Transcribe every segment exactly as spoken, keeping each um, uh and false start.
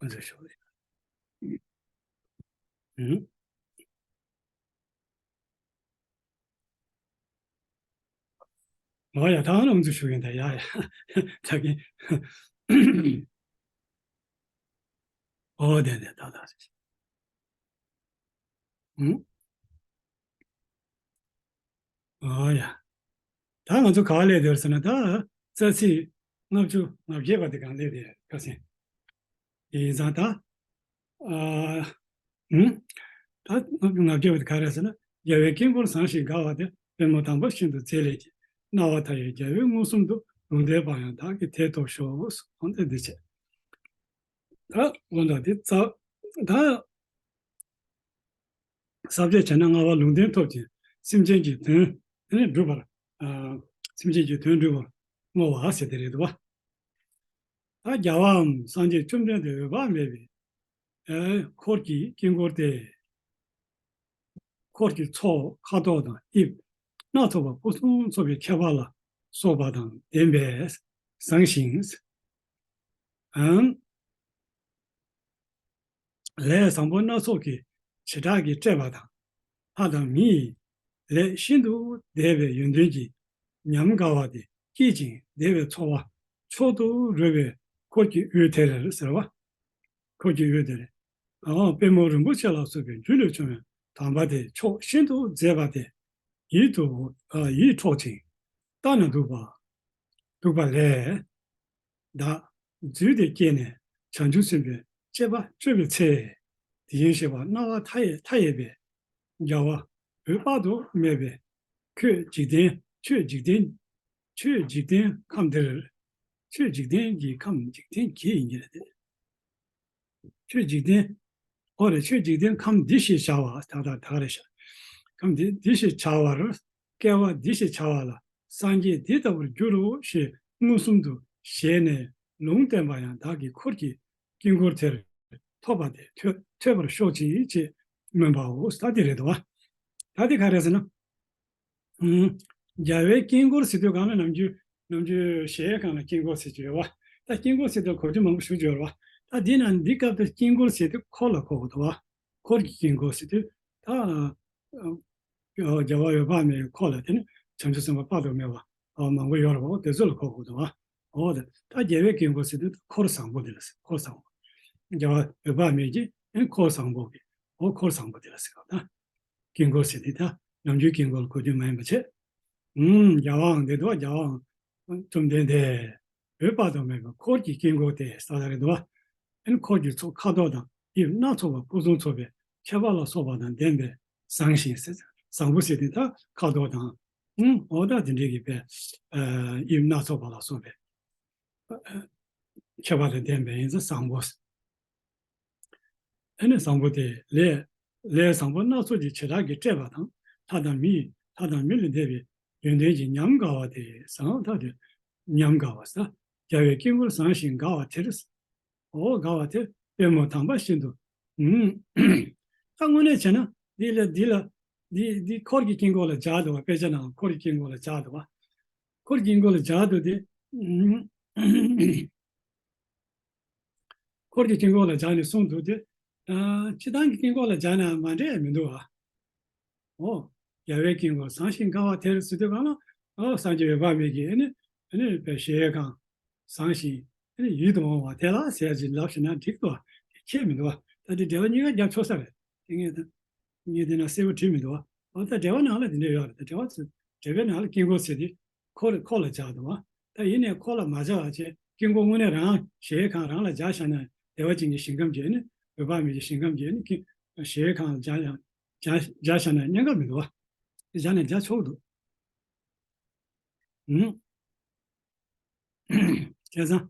ང་ཚོ་ཞོག་རེད། ཨང་། ཨོ་ཡ། ད་ང་ཚོ་ཞུ་ཡིན་ད། ཡ་ཡ། ད་གིན། ཨོ་དེ་དེ་ད་ད། ཨང་། ཨོ་ཡ། ད་ང་ཚོ་ག་པར་སླེབས་བསྡད་ཟེར་ན། ད་རྩ་ཚིག་ལྔ་བཅུ་ང་བརྒྱད་པ་དེ་སྒང་སླེབས་བསྡད་ཡོད། ཁ་སང་། ཡིན་ཙང་ད། ཨ། ཧུམ། ད་ང་བརྒྱད་པ་དེ་ག་རེ་ཟེར་ན། རྒྱལ་བའི་དཀྱིལ་འཁོར་བཟང་ཞིང་དགའ་བ་དེར། པད་མོ་དམ་པ་ཤིན་ཏུ་མཛེས་ལས་ཀྱི། སྣང་བ་མཐའ་ཡས་རྒྱལ་བས་མངོན་སུམ་དུ། ལུང་བསྟན་པ་ཡང་བདག་གིས་དེ་ཐོབ་ཤོག། འོ་ད་འདི་བྱས། ད་འོ་ད་འདི་རྩ། ད་ས་བཅད་བྱས་ན། ལྔ་པ་ལུང་བསྟན་ཐོབ་ཅིང་སེམས་ཅན་གྱི་དོན་ནི་སྒྲུབ་པར། ཨ། སེམས་ཅན་གྱི་དོན་སྒྲུབ་པར་བསྔོ་བ་ཟེར་དེ་རེད་འདུག་པ། ད་རྒྱལ་བའམ་སངས་རྒྱས་བཅོམ་ལྡན་འདས་འོད་དཔག་མེད་པའི། ཨ། འཁོར་གྱི་དཀྱིལ་འཁོར་ཏེ། འཁོར་གྱི་ཚོགས་ཁ་དོག་དང་དབྱིབས་སྣ་ཚོགས་པ་ཕུན་སུམ་ཚོགས་པའི་ཁྱད་པར་ལ་སོགས་པ་དང་ལྡན་པས་བཟང་ཞིང་། ཨང་། ལས་བཟང་པོ་སྣ་ཚོགས་ཀྱི་བྱེ་བྲག་གིས་སྤྲས་པ་དང་། ལྷ་དང་མི་ཡི་ལས་ཤིན་ཏུ་འདས་པའི་ཡོན་ཏན་གྱི་ཉམས་དགའ་བ་དེ་སྐྱེད་ཅིང་བདེ་བའི་ཚོར་བ་མཆོག་ཏུ་རོལ་བའི་འཁོར་གྱི་འོད་དེར་ཟེར་བ། འཁོར་གྱི་འོད་དེར། ཨ། པད་མོ་རིན་པོ་ཆེ་ལ་སོགས་པའི་རྒྱུ་ལས་བྱུང་བའི་དམ་པ་དེ་མཆོག་ཤིན་ཏུ་མཛེས་པ་དེ་ཡིད་དུ། ཨ། ཡིད་འཕྲོག་ཅིང་ལྟ་ན་སྡུག་པ། སྡུག་པ་ལས། བདག་རྫུས་ཏེ་སྐྱེས་ནས་བྱང་ཆུབ་སེམས་དཔའི་སྤྱད་པ་སྤྱོད་པའི་ཚེ། དེ་བཞིན་གཤེགས་པ་སྣང་བ་མཐའ་ཡས་མཐའ་ཡས་པའི་རྒྱལ་བ་འོད་དཔག་ཏུ་མེད་པས། ཁྱོད་འཇིག་རྟེན། ཁྱོད་འཇིག་རྟེན། ཁྱོད་འཇིག་རྟེན་ཁམས་འདིར། ཁྱོད་འཇིག་རྟེན་གྱི་ཁམས། འཇིག་རྟེན་གྱི་ཡིན་གྱི་རེད་དེ། ཁྱོད་འཇིག་རྟེན། ཨོ་རེད། ཁྱོད་འཇིག་རྟེན་ཁམས་འདི་ཞེས་བྱ་བ། ད་ད་ད་རེད་ཤག་ཁམས་འདི་འདི་ཞེས་བྱ་བར། སྐལ་བ་འདི་ཞེས་བྱ་བ་ལ། སངས་རྒྱས་འདི་ལྟ་བུར་འགྱུར་རོ་ཞེས་མངོན་སུམ་དུ་བཞེད་ནས་ལུང་བསྟན་པ་ཡང་བདག་གིས་འཁོར་གྱི་དཀྱིལ་འཁོར་དེར་ཐོབ་པ་དེ་ཐོས་ཐོས་པར་ཤོག་ཅིག་ཅེས་སྨོན་པའོ། ད་འདི་རེད་དོ། ད་འདི་ག་རེ་ཟེར་ན། ཨུམ། རྒྱལ་བའི་དཀྱིལ་འཁོར་ཟེར་དུས་སྒང་ལ་ནམ་རྒྱུན་ནམ་རྒྱུན་གཞལ་ཡས་ཁང་ལ་དཀྱིལ་འཁོར་ཟེར་གྱི་ཡོད་པ། ད་དཀྱིལ་འཁོར་ཟེར་དུས་གོ་རྒྱུ་མང་པོ་ཞུ་གི་ཡོད་རེད་པ། ད་འདི་ན་འདི་སྐབས་དུ་དཀྱིལ་འཁོར་ཟེར་དུས་འཁོར་ལ་གོ་དགོས་འདུག་པ། འཁོར་གྱི་དཀྱིལ་འཁོར་ཟེར་དུས་ད། ཨ། རྒྱལ་བ་འོད་དཔག་མེད་ཀྱི་འཁོར་ལ། དེ་ནི་བྱང་ཆུབ་སེམས་དཔའ་དཔག་ཏུ་མེད་པ་མང་པོ་ཡོད་རེད་པ། དེ་ཚོ་ལ་གོ་དགོས་འདུག་པ། འོ་ད་ད་རྒྱལ་བའི་དཀྱིལ་འཁོར་ཟེར་དུས་འཁོར་བཟང་པོ་དེ་ལ་ཟེར། འཁོར་བཟང་པོ། རྒྱལ་བ་འོད་དཔག་མེད་ཀྱི་ཨེ་འཁོར་བཟང་པོ་གི། འོ་འཁོར་བཟང་པོ་དེ་ལ་ཟེར་གི་ད། དཀྱིལ་འཁོར་ཟེར་དེ་ད་ནམ་རྒྱུན་དཀྱིལ་འཁོར་ལ་གོ་རྒྱུ་མ་ཡིན་པ་བྱས། ཨུམ། རྒྱལ་བའང་དེ་འདུག་རྒྱལ་བའང་བཅོམ་ལྡན་འདས་འོད་དཔག་ཏུ་མེད་པའི་འཁོར་གྱི་དཀྱིལ་འཁོར་ཏེ་ཟེར་བ་རེད་འདུག་པ། ཨེ་འཁོར་གྱི་ཚོགས་ཁ་དོག་དང་དབྱིབས་སྣ་ཚོགས་པ་ཕུན་སུམ་ཚོགས་པའི་ཁྱད་པར་ལ་སོགས་པ་དང་ལྡན་པས་བཟང་ཞིང་ཟེར། བཟང་པོ་ཟེར་དེ་ད་ཁ་དོག་དང་། ཨུམ། འོ་ད་དེ་འདྲའི་གི་པའི། ཨ། དབྱིབས་སྣ་ཚོགས་པ་ལ་སོགས་པའི་ཁྱད་པར་དང་ལྡན་པས་ཡིན་ཙང་བཟང་པོ། ཨ་ནི་བཟང་པོ་དེ་ལས། ལས་བཟང་པོ་སྣ་ཚོགས་ཀྱི་བྱེ་བྲག་གིས་སྤྲས་པ་དང་། ལྷ་དང་མི་ཡི། ལྷ་དང་མི་ལས་འདས་པའི་ཡོན་ཏན་གྱི་ཉམས་དགའ་བ་དེ། བཟང་ད་དེ་ཉམས་དགའ་བ་ཟེར། རྒྱལ་བའི་དཀྱིལ་འཁོར་བཟང་ཞིང་དགའ་བ་དེར། འོ་དགའ་བ་དེར་པད་མོ་དམ་པ་ཤིན་ཏུ། ཨུམ། ད་དངོས་གནས་བྱས་ན་འདི་ལ་འདི་ལ་འདི་འདི་འཁོར་གྱི་དཀྱིལ་འཁོར་ལ་སྦྱར་འདུག་པ། དཔེ་ཆ་ནང་འཁོར་གྱི་དཀྱིལ་འཁོར་ལ་སྦྱར་འདུག་པ། འཁོར་གྱི་དཀྱིལ་འཁོར་ལ་སྦྱར་འདུག་སྟེ། ཨུམ། འཁོར་གྱི་དཀྱིལ་འཁོར་ལ་སྦྱར་ནས་གསུངས་འདུག་སྟེ། ཨ། སྤྱིར་བཏང་གི་དཀྱིལ་འཁོར་ལ་སྦྱར་ན་མ་འགྲིག་མི་འདུག་ཨ། འོ། རྒྱལ་བའི་དཀྱིལ་འཁོར་བཟང་ཞིང་དགའ་བ་དེར་ཟེར་དུས་སྒང་ལ། འོ། སངས་རྒྱས་འོད་དཔག་མེད་ཀྱི་ཨ་ནི་ཨ་ནི་པའི་གཞལ་ཡས་ཁང་བཟང་ཞིང་ཨ་ནི་ཡིད་དུ་འོང་བ་དེ་ལ་ཟེར་ཅིག་ལབ་ཤེས་ན་འགྲིག་འདུག་ཨ། དེ་ཁྱད་མི་འདུག་ཨ། ད་དེ་འགྲེལ་པ་གཉིས་ཀ་རྒྱབ་ཆོག་ས་རེད། དེ་ངས་ད། ངས་དེ་ན་གསལ་པོ་བྲིས་མི་འདུག་བ། འོ་ད་འགྲེལ་པ་ནང་ལ་དེ་འདྲ་ཡོད་རེད། ད་འགྲེལ་པ་ཚོ་འགྲེལ་པའི་ནང་ལ་དཀྱིལ་འཁོར་ཟེར་དེ་འཁོར་འཁོར་ལ་སྦྱར་འདུག་བ། ད་ཡིན་ནའི་འཁོར་ལ་མ་སྦྱར་བ་བྱས་དཀྱིལ་འཁོར་དངོས་གནས་རང་གཞལ་ཡས་ཁང་རང་ལ་སྦྱར་བཞག་ན། བདེ་བ་ཅན་གྱི་ཞིང་ཁམས་ཀྱི་ཨ་ནི་འོད་དཔག་མེད་ཀྱི་ཞིང་ཁམས་ཀྱི་ཨ་ནི་གཞལ་ཡས་ཁང་ལ་སྦྱར་ཡང་སྦྱར་སྦྱར་བཞག་ན་གནད་འགག་མི་འདུག་བ། སྦྱར་ནས་སྦྱར་ཆོག་འདུག་ཨུམ། བྱས་ཙང་།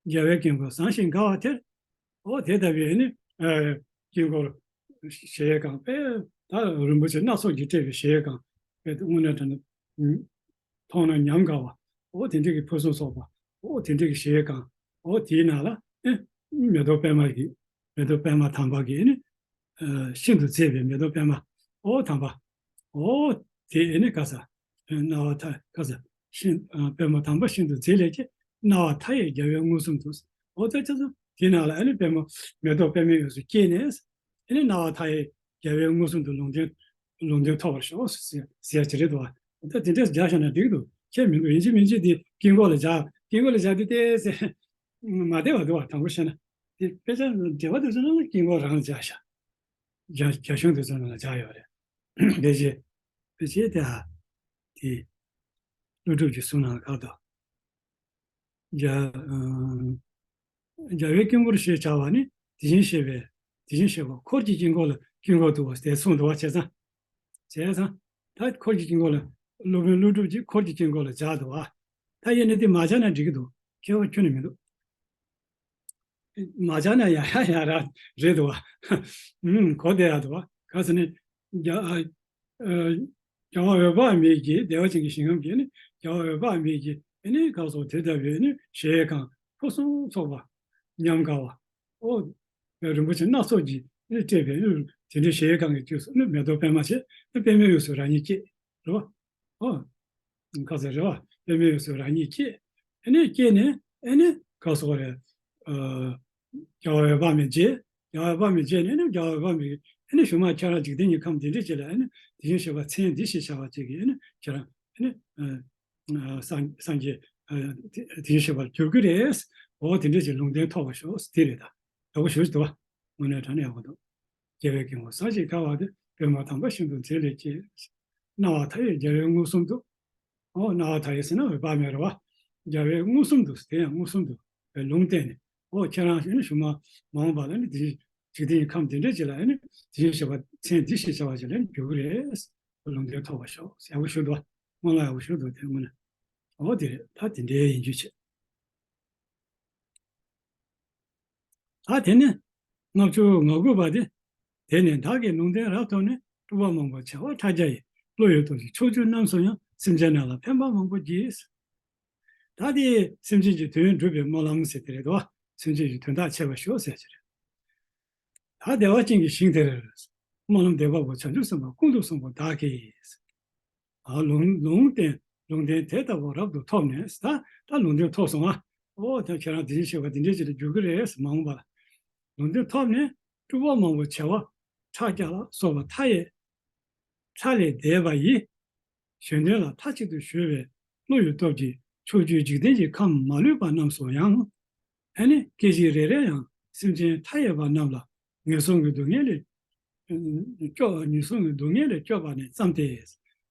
རྒྱལ་བའི་དཀྱིལ་འཁོར་བཟང་ཞིང་དགའ་བ་དེར། འོ་དེ་ལྟ་བུའི་ནི། ཨ། དཀྱིལ་འཁོར་གཞལ་ཡས་ཁང་དཔེ་ད་རིན་པོ་ཆེ་སྣ་ཚོགས་ཀྱིས་སྤྲས་པའི་གཞལ་ཡས་ཁང་དཔེ་དངོས་གནས་དྲང་གནས་མཐོང་ན་ཉམས་དགའ་བ། འོ་དེ་འདྲའི་གི་ཕུན་སུམ་ཚོགས་པ། འོ་དེ་འདྲའི་གི་གཞལ་ཡས་ཁང་། འོ་དེའི་ནང་ལ་ཨེ་མེ་ཏོག་པད་མ་གི་མེ་ཏོག་པད་མ་དམ་པ་གི་ནི། ཨ། ཤིན་ཏུ་མཛེས་པའི་མེ་ཏོག་པད་མ། འོ་དམ་པ། འོ་དེ་ཨེ་ནི་ག་ས། སྣང་བ་མཐའ་ག་ས་ཤིན། ཨ། པད་མོ་དམ་པ་ཤིན་ཏུ་མཛེས་ལས་ཀྱི། སྣང་བ་མཐའ་ཡས་རྒྱལ་བས་མངོན་སུམ་དུ། འོ་ད་ཅི་ཙམ་ དེའི་ནང་ལ་ཨ་ནི་པད་མ་མེ་ཏོག་པདྨའི་དབྱིངས་སུ་སྐྱེས་ནས། ཨ་ནི་སྣང་བ་མཐའ་ཡས་རྒྱལ་བས་མངོན་སུམ་དུ་ལུང་བསྟན་ལུང་བསྟན་ཐོབ་པར་ཤོག་ཟེར་ཟེར་ཡ་ཅིག་རེད་འདུག་བ། ད་དེ་འདྲས་སྦྱར་བཞག་ན་འགྲིག་འདུག་ཁྱད་མི་འདུག་ཡིན་གཅིག་མིན་གཅིག་དེ་དཀྱིལ་འཁོར་ལ་སྦྱར། དཀྱིལ་འཁོར་ལ་སྦྱར་དུས་ཏོག་ཙམ་མ་བདེ་བ་འདུག་བ། དྲང་པོ་བཤད་ན་དེ་དཔེ་ཆ་འགྲེལ་པ་དེ་ཚོ་ནང་ལ་དཀྱིལ་འཁོར་རང་ལ་སྦྱར་བཞག་རྒྱ་རྒྱ་གཞུང་དེ་ཚོ་ནང་ལ་སྦྱར་ཡོད་རེད། དེ་རྗེས་དེ་རྗེས་དེ་ཨ་དེ་ཀླུ་སྒྲུབ་ཀྱི་གསུང་ནང་ཁག་ཏུ། རྒྱ་ཨ་རྒྱལ་བའི་དཀྱིལ་འཁོར་ཞེས་བྱ་བ་ནི། དེ་བཞིན་གཤེགས་པའི་དེ་བཞིན་གཤེགས་པ་འཁོར་གྱི་དཀྱིལ་འཁོར་ལ་དཀྱིལ་འཁོར་དུ་བ་དེ་གསུངས་འདུག་བ། བྱས་ཙང་། བྱས་ཙང་། ད་འཁོར་གྱི་དཀྱིལ་འཁོར་ལ་སློབ་དཔོན་ཀླུ་སྒྲུབ་ཀྱིས་འཁོར་གྱི་དཀྱིལ་འཁོར་ལ་སྦྱར་འདུག་བ། ད་ཡིན་ནའི་དེ་མ་སྦྱར་ན་འགྲིག་གི་འདུག་ཁྱད་པར་ཁྱོན་ནས་མི་འདུག་མ་སྦྱར་ན་ཡང་ཡང་ཡང་ར་རེད་འདུག་བ། ཨུམ་གོ་བདེ་ཡག་འདུག་བ། ག་ཟེར་ནས། རྒྱལ་ཨ་ཨ་རྒྱལ་བ་འོད་དཔག་མེད་ཀྱིས། བདེ་བ་ཅན་གྱི་ཞིང་ཁམས་ཀྱི་ནི་རྒྱལ་བ་འོད་དཔག་མེད་ཀྱིས་ཨ་ནི་ག་སོགས་དེ་ལྟ་བུའི་ནི་གཞལ་ཡས་ཁང་ཕུན་སུམ་ཚོགས་པ་ཉམས་དགའ་བ། ཨོ། རིན་པོ་ཆེ་སྣ་ཚོགས་ཀྱིས་ནི་སྤྲས་པའི་ནི་དེ་འདྲའི་གཞལ་ཡས་ཁང་གི་དཀྱིལ་སུ་ནི་མེ་ཏོག་པད་མ་བྱས་ནི་པདྨའི་དབྱིངས་སུ་རང་ཉིད་སྐྱེས། རེད་བ། ཨོ། ཁ་ཟེར་རེད་བ། པདྨའི་དབྱིངས་སུ་རང་ཉིད་སྐྱེས། ཨེ་ནས་སྐྱེས་ནས་ཨེ་ནས་ག་སོགས་རེད། ཨ། རྒྱལ་བ་འོད་དཔག་མེད་མཇལ། རྒྱལ་བ་འོད་དཔག་མེད་མཇལ་ནས་ཨེ་ནས་རྒྱལ་བ་འོད་དཔག་མེད་ཀྱིས་ཨེ་ནས་གཞུག་མ་ཁྱེད་རང་འཇིག་རྟེན་གྱི་ཁམས་འདི་འདྲ་ཅིག་ལ་ཨེ་ནས་དེ་བཞིན་གཤེགས་པ་མཚན་འདི་ཞེས་བྱ་བ་ཅིག་གིས་ཨེ་ནས་ཁྱེད་རང་ཨེ་ནས་ཨ་ཨ་སངས་སངས་རྒྱས་ཨ་དེ་དེ་བཞིན་གཤེགས་པར་འགྱུར་གྱི་རེད། འོ་དེ་འདྲ་ཅིག་ལུང་བསྟན་ཐོབ་པར་ཤོག་དེ་རེད་ད། ཡག་པོ་ཞེ་པོ་ཅིག་འདུག་བ། དངོས་གནས་དྲང་གནས་ཡག་པོ་འདུག་རྒྱལ་བའི་དཀྱིལ་འཁོར་ཟབ་ཅིང་དཀའ་བ་དེ། པདྨ་དམ་པ་ཤིན་ཏུ་མཛེས་ལས་སྐྱེས། སྣང་བ་མཐའ་ཡས་རྒྱལ་བས་མངོན་སུམ་དུ། ཨོ་སྣང་བ་མཐའ་ཡས་ཟེར་ན་འོད་དཔག་མེད་རེད་བ། རྒྱལ་བས་མངོན་སུམ་དུ་དེ་ཡང་མངོན་སུམ་དུ་བའི་ལུང་བསྟན་ནས། ཨོ་ཁྱེད་རང་ཨེ་ནི་གཞུག་མ་མ་འོངས་པ་ལ་ནི་དེ་འཇིག་རྟེན་གྱི་ཁམས་དེ་འདྲ་ཅིག་ལ་ཨེ་ནི་དེ་བཞིན་གཤེགས་པ་མཚན་འདི་ཞེས་བྱ་བ་ཅིག་ལ་ནི་འགྱུར་གྱི་རེད། ལུང་བསྟན་ཐོབ་པར་ཤོག་ཡག་པོ་ཞུ་འདུག་སྨོན་ལམ་ཡག་པོ་ཞུ་འདུག་དེ་དངོས་གནས། ཨོ་དེ་རེད། ད་དེ་འདྲའི་ཡིན་རྒྱུ་བྱེད། ད་དེ་ནས་ལྔ་བཅུ་ང་དགུ་པ་དེ། དེ་ནས་བདག་གིས་ལུང་བསྟན་རབ་ཐོབ་ནས། སྤྲུལ་པ་མང་པོ་བྱེ་བ་ཕྲག་བརྒྱ་ཡིས། བློ་ཡི་སྟོབས་ཀྱིས་ཕྱོགས་བཅུ་རྣམས་སུ་ཡང་། སེམས་ཅན་རྣམས་ལ་ཕན་པ་མང་པོ་བགྱིས། ད་དེ་སེམས་ཅན་གྱི་དོན་སྒྲུབ་པའི་སྨོན་ལམ་ཟེར་དེ་རེད་དོ། སེམས་ཅན་གྱི་དོན་དག་བྱེད་པར་ཤོག་ཟེར་གྱི་རེད། ད་བདེ་བ་ཅན་གྱི་ཞིང་དེར། སྨོན་ལམ་འདེབས་པ་པོ་བྱང་ཆུབ་སེམས་དཔའ་ཀུན་ཏུ་བཟང་པོ་བདག་གིས། ཨ་ལུང་ལུང་བསྟན་ལུང་བསྟན་དེ་ལྟ་བུ་རབ་ཏུ་ཐོབ་ནས། ད་ད་ལུང་བསྟན་ཐོབ་སོང་ཨ། ཨོ་ད་ཁྱེད་རང་དེ་བཞིན་གཤེགས་པ་དེ་འདྲའི་ཅིག་ལ་འགྱུར་གྱི་རེད་ཟེར། མ་འོངས་པ་ལ་ལུང་བསྟན་ཐོབ་ནས་སྤྲུལ་པ་མང་པོ་བྱེ་བ་ཕྲག་བརྒྱ་ལ་སོགས་པ་མཐའ་ཡས་ཕྲ་ལས་འདས་པ་ཡིས། གཞན་དོན་ལ་མཐའ་གཅིག་ཏུ་གཞོལ་བའི་བློ་ཡི་སྟོབས་ཀྱིས་ཕྱོགས་བཅུའི་འཇིག་རྟེན་གྱི་ཁམས་མ་ལུས་པ་རྣམས་སུ་ཡང་། ཨ་ནི་སྐད་ཅིག་རེ་རེར་ཡང་སེམས་ཅན་མཐའ་ཡས་པ་རྣམས་ལ་ངན་སོང་གི་སྡུག་བསྔལ་ལས་སྐྱོབ། ངན་སོང་གི་སྡུག་བསྔལ་ལས་སྐྱོབ་པ་ནས་བརྩམས་ཏེ།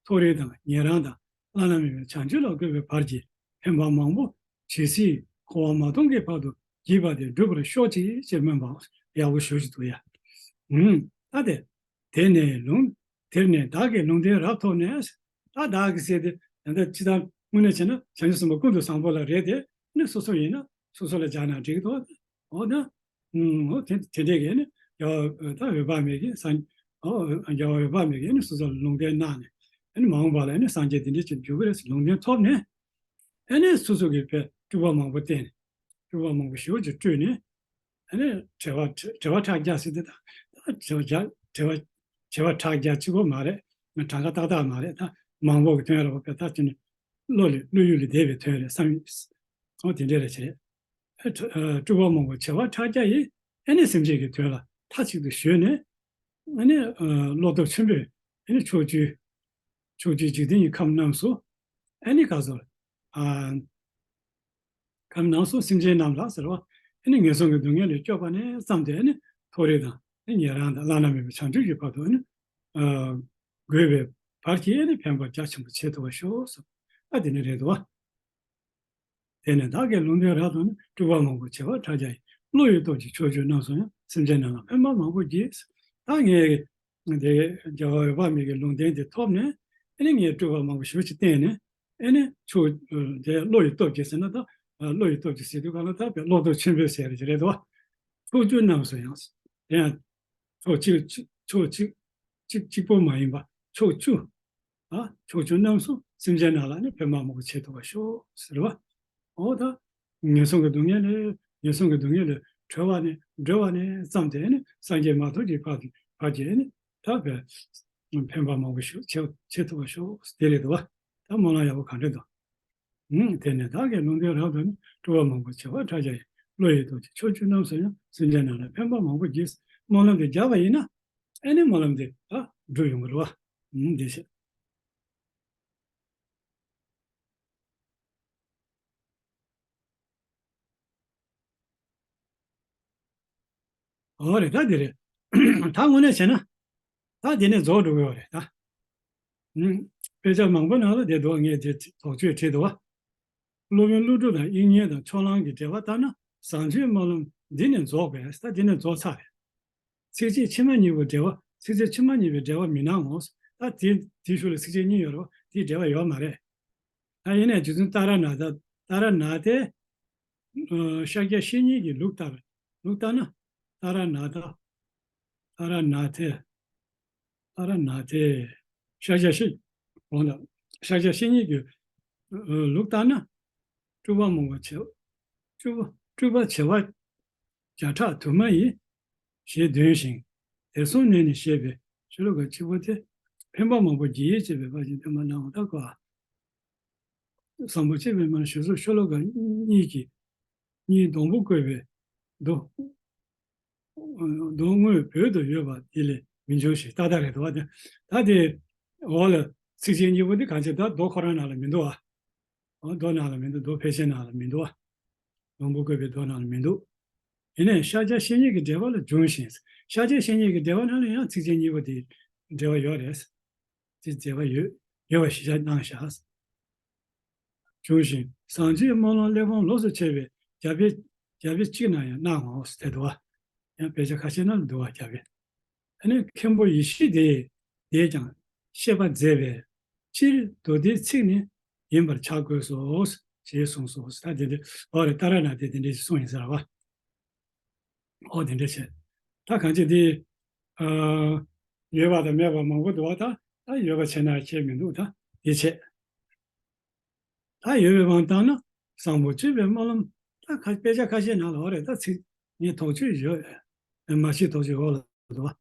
མཐོ་རིས་དང་ཉན་རང་དང་བླ་ན་མེད་པའི་བྱང་ཆུབ་ལ་བཀོད་པའི་བར་གྱི་ཕན་པ་མང་པོ་ཇི་སྲིད་འཁོར་བ་མ་སྟོངས་ཀྱི་བར་དུ་བགྱིས་པ་དེ་འགྲུབ་པར་ཤོག་ཅིག་ཅེས་སྨོན་པ་ཡག་པོ་ཞུ་ཞིག་འདུག་ཡ། ཨུམ། ད་དེ། དེ་ནས་ལུང་། དེར་ནས་བདག་གིས་ལུང་བསྟན་རབ་ཐོབ་ནས། ད་བདག་གིས་ཟེར་དེ་ད་ལྟ་ཅི་ལྟར་དངོས་གནས་བྱས་ན་བྱང་ཆུབ་སེམས་དཔའ་ཀུན་ཏུ་བཟང་པོ་ལ་རེད་དེ། ནི་སོ་སོ་ཡིན་ན་སོ་སོ་ལ་སྦྱར་ན་འགྲིག་གི་འདུག་འོ་ན། ཨུམ། འོ་དེ་དེ་འདྲས་ཀྱི་ནི་རྒྱལ་བ་ད་འོད་དཔག་མེད་ཀྱིས་སངས། ཨོ་རྒྱལ་བ་འོད་དཔག་མེད་ཀྱིས་ནི་སོ་སོ་ལ་ལུང་བསྟན་གནང་ནས། ཨ་ནི་མ་འོངས་པ་ལ་ནི་སངས་རྒྱས་དེ་འདྲས་ཅིག་འགྱུར་གྱི་རེད་ཟེར་ལུང་བསྟན་ཐོབ་ནས། ཨ་ནི་སོ་སོ་གིས་དཔེ་སྤྲུལ་པ་མང་པོ་བསྟན་ནས། སྤྲུལ་པ་མང་པོ་ཞེ་པོ་ཅིག་སྤྲུལ་ནས། ཨ་ནི་བྱེ་བ་བྱེ་བ་ཕྲག་བརྒྱ་ཟེར་དེ་ད་བྱེ་བ་བྱེ་བ་བྱེ་བ་ཕྲག་བརྒྱ་གཅིག་པོ་མ་རེད། གྲངས་ཀ་ཏག་ཏག་མ་རེད། ད་མང་པོ་གི་དོན་རེད་པ། དཔེ་ད་ཅི་ནས་བློ་ལས་བློ་ཡུལ་ལས་འདས་པའི་དོན་རེད་བསམ། ཨོ་དེ་འདྲས་རེད་བྱས། ཨ་སྤྲུལ་པ་མང་པོ་བྱེ་བ་ཕྲག་བརྒྱ་ཡིས་ཨ་ནི་སེམས་ཅན་གྱི་དོན་ལ་མཐའ་གཅིག་ཏུ་གཞོལ་ནས། ཨ་ནི་བློ་སྟོབས་ཆེན་པོས་ཨ་ནི་ཕྱོགས་བཅུའི་ཕྱོགས་བཅུའི་འཇིག་རྟེན་གྱི་ཁམས་རྣམས་སུ་ཨ་ནི་ག་ཚོད། ཨ། ཁམས་རྣམས་སུ་སེམས་ཅན་རྣམས་ལ་ཟེར་བ། ཨ་ནི་ངན་སོང་གི་སྡུག་བསྔལ་ལས་སྐྱོབ་པ་ནས་བརྩམས་ཏེ་ཨ་ནི་མཐོ་རིས་དང་ཨ་ནི་ཉན་རང་དང་བླ་ན་མེད་པའི་བྱང་ཆུབ་ཀྱི་བར་དུ་ཨ་ནི་ཨ་འགོད་པའི་བར་གྱི་ཨ་ནི་ཕན་པ་རྒྱ་ཆེན་པོ་བྱེད་ཐུབ་པར་ཤོག་ཟེར། ཨ་དེ་ནི་རེད་འདུག་བ། དེ་ནས་བདག་གིས་ལུང་བསྟན་རབ་ཐོབ་ནས། སྤྲུལ་པ་མང་པོ་བྱེ་བ་ཕྲག་བརྒྱ་ཡིས། བློ་ཡི་སྟོབས་ཀྱིས་ཕྱོགས་བཅུ་རྣམས་སུ་ཡང་། སེམས་ཅན་རྣམས་ལ་ཕན་པ་མང་པོ་བགྱིས། ད་ངས་དེ་རྒྱལ་བ་འོད་དཔག་མེད་ཀྱི་ལུང་བསྟན་དེ་ཐོབ་ནས། ཨ་ནི་ངས་སྤྲུལ་པ་མང་པོ་ཞེ་པོ་ཅིག་བསྟན་ནས། ཨ་ནི་ཕྱོགས་དེ་བློ་ཡི་སྟོབས་ཀྱིས་ཟེར་ན་ད་བློ་ཡི་སྟོབས་ཀྱིས་ཟེར་དུས་ག་ལ་ད་བློ་སྟོབས་ཆེན་པོས་ཟེར་གྱི་རེད་དོ། ཕྱོགས་བཅུ་རྣམས་སུ་ཡང་། དེ་ཡང་ཕྱོགས་གཅིག་ཕྱོགས་གཅིག་གཅིག་གཅིག་པོ་མ་ཡིན་པ་ཕྱོགས་བཅུ། ཨ་ཕྱོགས་བཅུ་རྣམས་སུ་སེམས་ཅན་རྣམས་ལ་ནི་ཕན་པ་མང་པོ་བྱེད་ཐུབ་པར་ཤོག་ཟེར་བ། འོ་ད་ངན་སོང་གི་སྡུག་བསྔལ་ལས་ངན་སོང་གི་སྡུག་བསྔལ་ལས་གྲོལ་བ་ནས་སྒྲོལ་བ་ནས་བརྩམས་ཏེ་ནི་སངས་རྒྱས་མ་ཐོབ་ཀྱི་བར་གྱི་བར་གྱི་ནི་ད་བས་ཕན་པ་མང་པོ་ཞིག་བྱེད་བྱེད་ཐུབ་པར་ཤོག་དེ་རེད་དོ། ད་སྨོན་ལམ་ཡག་པོ་གང་འདྲ་འདུག་ཨུམ། དེ་ནས་བདག་གིས་ལུང་བསྟན་རབ་ཐོབ་ནས། སྤྲུལ་པ་མང་པོ་བྱེ་བ་ཕྲག་བརྒྱ་ཡིས། བློ་ཡི་རྡོ་རྗེ་ཕྱོགས་བཅུའི་རྣམ་གསུམ་ཡང་། སེམས་ཅན་རྣམས་ལ་ཕན་པ་མང་པོ་བགྱིས། སྨོན་ལམ་དེ་བརྒྱབ་པ་ཡིན་ན། ཨེ་ནི་སྨོན་ལམ་དེ་ད་འགྲུབ་ཡོང་གི་རེད་བ། ཨུམ། འདི་བྱས། འོ་རེད། ད་འདི་རེད། ད་དངོས་གནས་བྱས་ན། ད་འདི་ནས་རྫོགས་འགྲོ་གི་ཡོད་རེད་ད། ཨུམ། དཔེ་ཆ་མང་པོ་ནང་ལ་དེ་འདུག་ངས་དེ་དོགས་གཅོད་བྲིས་འདུག་བ། སློབ་དཔོན་ཀླུ་སྒྲུབ་དང་དབྱིག་གཉེན་དང་ཕྱོགས་གླང་གི་འགྲེལ་པ་ལྟར་ན། བཟང་སྤྱོད་སྨོན་ལམ་འདི་ནས་རྫོགས་པས། ད་འདི་ནས་རྫོགས་ཚར་རེད། ཚིགས་བཅད་ཕྱི་མ་གཉིས་པོ་འགྲེལ་བ། ཚིགས་བཅད་ཕྱི་མ་གཉིས་པའི་འགྲེལ་བ་མི་སྣང་ངོ་། ད་དེ་དེའི་ཤུལ་ལ་ཚིགས་བཅད་གཉིས་ཡོད་རེད་བ། དེའི་འགྲེལ་བ་ཡོད་མ་རེད། ད་ཡིན་ནའི་རྗེ་བཙུན་ཏཱ་ར་ནཱ་ཐ། ཏཱ་ར་ནཱ་ཐའི། ཨ། ཤཱཀྱ་བཤེས་གཉེན་གྱི་ལུགས་ལྟར། ལུགས་ལྟར་ན། ཏཱ་ར་ནཱ་ཐ། ཏཱ་ར་ནཱ་ཐའི། ཏཱ་ར་ནཱ་ཐའི་ཤཱཀྱ་བཤེས། འོ་ན། ཤཱཀྱ་བཤེས་གཉེན་གྱི། ཨ། ལུགས་ལྟར་ན། སྤྲུལ་པ་སྨོན་པ་བྱེད། སྤྲུལ་པ། སྤྲུལ་པ་བྱེ་བ་བརྒྱ་ཕྲག་དུ་མ་ཡིས། ཞེས་འདོན་ཞིང་། དེར་སོང་ནས་ནི་བཤད་པའི་ཤོ་ལོ་ཀ་གཅིག་པོ་དེ། ཕན་པ་མང་པོ་བགྱིད་ཅེས་པའི་བར་གྱི་འདོན་པ་ནའང་ད་གོ། བཟང་པོ་སྤྱོད་པའི་སྨོན་ལམ་ཞེས་སོགས་ཤོ་ལོ་ཀ་གཉིས་ཀྱི། གཉིས་སྡོང་པོ་བཀོད་པའི་མདོ། མདོ་དངོས་བོད་དུ་ཡོད་པ་དེ་ལས་མི་འབྱུང་ཞེས། ཏག་ཏག་རེད་འདུག་བ། དེ། ད་དེ་འོག་ལ་ཚིགས་བཅད་གཉིས་པོ་འདི་གང་ཅི། ད་མདོ་ཁོ་རང་ནང་ལ་མི་འདུག་བ། འོ། མདོ་ནང་ལ་མི་འདུག་མདོ་ཕལ་ཆེར་ནང་ལ་མི་འདུག་བ། སྡོང་པོ་བཀོད་པའི་མདོ་ནང་ལ་མི་འདུག་ཡིན་ནའི་ཤཱཀྱ་བཤེས་གཉེན་གྱི་འགྲེལ་པ་ལ་འབྱུང་ཞིང་། ཤཱཀྱ་བཤེས་གཉེན་གྱི་འགྲེལ་པ་ནང་ལ་ཡང་ཚིགས་བཅད་གཉིས་པོ་དེའི་འགྲེལ་པ་ཡོད་རེད། དེ་འགྲེལ་པ་ཡོད། ཡོད་པ་གཞི་བཞག་གནང་བཞག་འབྱུང་ཞིང་། བཟང་སྤྱོད་སྨོན་ལམ་གླེགས་བམ་ལོགས་སུ་བྱས་པའི་རྒྱ་དཔེ། རྒྱ་དཔེ་གཅིག་ན་ཡང་སྣང་ངོ་། དེ་འདུག་བ། ཡང་དཔེ་ཆ་ཁ་ཤས་ནང་ལ་འདུག་བ། རྒྱ་དཔེ། ཨ་ནི་མཁན་པོ་ཡེ་ཤེས་དེས། དེས་ཀྱང་བཤད་པ་མཛད་པའི་ཕྱིར། མདོ་སྡེའི་ཚིག་ནི་ཡིན་པར་བྱ་དགོས་སོ། ཞེས་གསུངས་སོ། ད་དེ་འདྲ། འོ་རེད། ཏཱ་ར་ནཱ་ཐས་དེ་འདྲ་ཞིག་གསུངས་ཡིན་ས་རེད་བ། འོ་དེ་འདྲ་བྱས། ད་གང་ཅི་དེ། ཨ། ཡོད་པ་དང་མེད་པ་མང་པོ་འདུག་བ། ད། ད་ཡོད་པ་བྱས་ན་ཁྱད་མི་འདུག་ད་དེ་བྱས། ད་ཡོད་པའི་དབང་བཏང་ན། བཟང་པོ་སྤྱོད་པའི་སྨོན་ལམ། ད་ཁ། དཔེ་ཆ་ཁ་ཤས་ནང་ལ། འོ་རེད། ད་ཚིག་ངས་དོགས་གཅོད་ཡོད། མ་ཤེས་དོགས་གཅོད་འོག་ལ་འདུག་བ།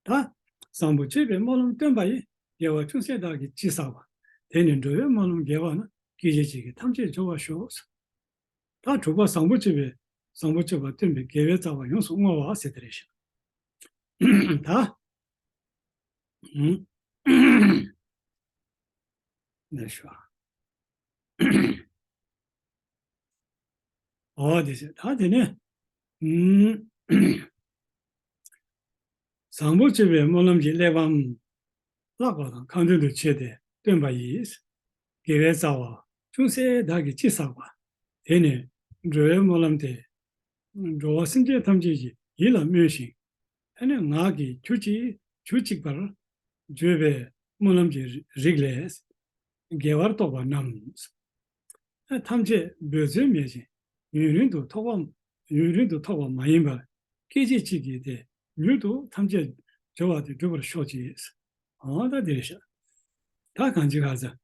ད། བཟང་པོ་སྤྱོད་པའི་སྨོན་ལམ་བཏོན་པ་ཡིས། དགེ་བ་ཅུང་ཟད་བདག་གིས་ཅི་བསགས་པ། དེ་ནི་འགྲོ་བའི་སྨོན་ལམ་དགེ་བ་རྣམས། སྐད་ཅིག་གཅིག་གིས་ཐམས་ཅད་སྦྱོར་བར་ཤོག་ད་དྲུག་པ། བཟང་པོ་སྤྱོད་པའི། བཟང་པོ་སྤྱོད་པ་སྟོན་པའི་དགེ་བའི་རྩ་བ་ཡོངས་སུ་བསྔོ་བ་ཟེར་དེ་རེད་ཤག་ད། ཨུམ། ལེགས་ཤོག་འོ་དེ་ཟེར། ད་དེ་ནས། ཨུམ། བཟང་པོ་སྤྱོད་པའི་སྨོན་ལམ་གྱི་གླེགས་བམ་ལྷག་པ་དང་ཁ་འདོན་དུ་བྱས་ཏེ་བཏོན་པ་ཡིས། དགེ་བའི་རྩ་བ་ཅུང་ཟད་བདག་གིས་ཅི་བསགས་པ། དེ་ནི་འགྲོ་བའི་སྨོན་ལམ་སྟེ། འགྲོ་བ་སེམས་ཅན་ཐམས་ཅད་ཀྱི་ཡིད་ལ་སྨོན་ཞིང་། ཨ་ནི་ངག་གིས་གྱུར་ཅིག་གྱུར་ཅིག་པར་བརྗོད་པའི་སྨོན་ལམ་གྱི་རིགས་ལས། དགེ་བར་གཏོགས་པ་རྣམས། ཐམས་ཅད་འབད་རྩོལ་མེད་ཅིང་ཡུན་རིང་དུ་ཐོགས་པ། ཡུན་རིང་དུ་ཐོགས་པ་མ་ཡིན་པར། སྐད་ཅིག་གཅིག་གིས་དེ་མྱུར་དུ་ཐམས་ཅད་སྦྱོར་བ་དེ་འགྲུབ་པར་ཤོག་ཅིག་འོ་ད་དེ་རེད་ཤག་ད་གང་ཅི་ག་ཟེར།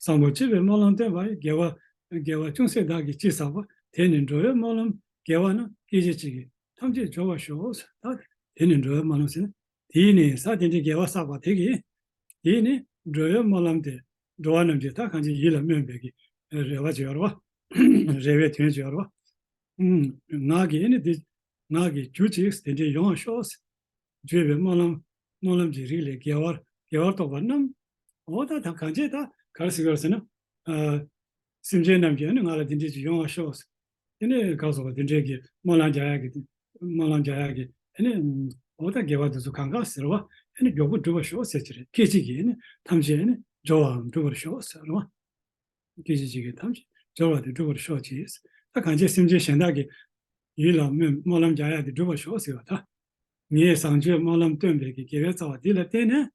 བཟང་པོ་སྤྱོད་པའི་སྨོན་ལམ་བསྟན་པ་ཡིས། དགེ་བ། དགེ་བ་ཅུང་ཟད་བདག་གིས་ཅི་བསགས་པ། དེ་ནི་འགྲོ་བའི་སྨོན་ལམ་དགེ་བ་རྣམས། སྐད་ཅིག་གཅིག་གིས་ཐམས་ཅད་སྦྱོར་བར་ཤོག་ད་དེ་ནི་འགྲོ་བའི་སྨོན་ལམ་ཟེར་ན། དེས་ནི་ས་དེ་འདྲའི་དགེ་བ་བསགས་པ་དེ་གིས། དེས་ནི་འགྲོ་བའི་སྨོན་ལམ་དེ། འགྲོ་བ་རྣམས་ཀྱི་ད་གང་ཅི་ཡིད་ལ་སྨོན་པའི་གི་རེ་བ་ཅིག་ཡོད་རེད་བ། རེ་བའི་དོན་ཅིག་ཡོད་རེད་བ། ཨུམ། ངག་གིས་ཨ་ནི་དེ། ངག་གིས་གྱུར་ཅིག་དེ་འདྲའི་ཡོང་བ་ཤོག་བརྗོད་པའི་སྨོན་ལམ། སྨོན་ལམ་གྱི་རིགས་ལས་དགེ་བར། དགེ་བར་གཏོགས་པ་རྣམས། འོ་ད་ད་གང་ཅི་ད་ག་རེ་ཟེར་གི་ཡོད་ཟེར་ན། ཨ། སེམས་ཅན་རྣམས་ཀྱིས་ཨ་ནི་ང་ལ་དེ་འདྲའི་ཅིག་ཡོང་བ་ཤོག་དེ་ནས་ག་རེ་ཟེར་བ། དེ་འདྲའི་གི་སྨོན་ལམ་རྒྱག་ཡག་གི། སྨོན་ལམ་རྒྱག་ཡག་གི་ཨ་ནི། འོ་ད་དགེ་བ་འདི་ཚོ་གང་ག་ཟེར་བ། ཨ་ནི་མགྱོགས་པོ་འགྲུབ་པར་ཤོག་ཟེར་གྱི་རེད། སྐད་ཅིག་གིས་ཨ་ནི་ཐམས་ཅད་ཨ་ནི་སྦྱོར་བའམ་འགྲུབ་པར་ཤོག་ཟེར་བ། སྐད་ཅིག་གཅིག་གིས་ཐམས་ཅད་སྦྱོར་བ་དེ་འགྲུབ་པར་ཤོག་ཅིག་ད་གང་ཅི་སེམས་ཅན་གཞན་དག་གི་ཡིད་ལ་སྨོན། སྨོན་ལམ་རྒྱག་ཡག་དེ་འགྲུབ་པར་ཤོག་ཟེར་བ་ད། ངས་བཟང་སྤྱོད་སྨོན་ལམ་བཏོན་པའི་གི་དགེ་བའི་རྩ་བ་འདི་ལ་བརྟེན་ནས།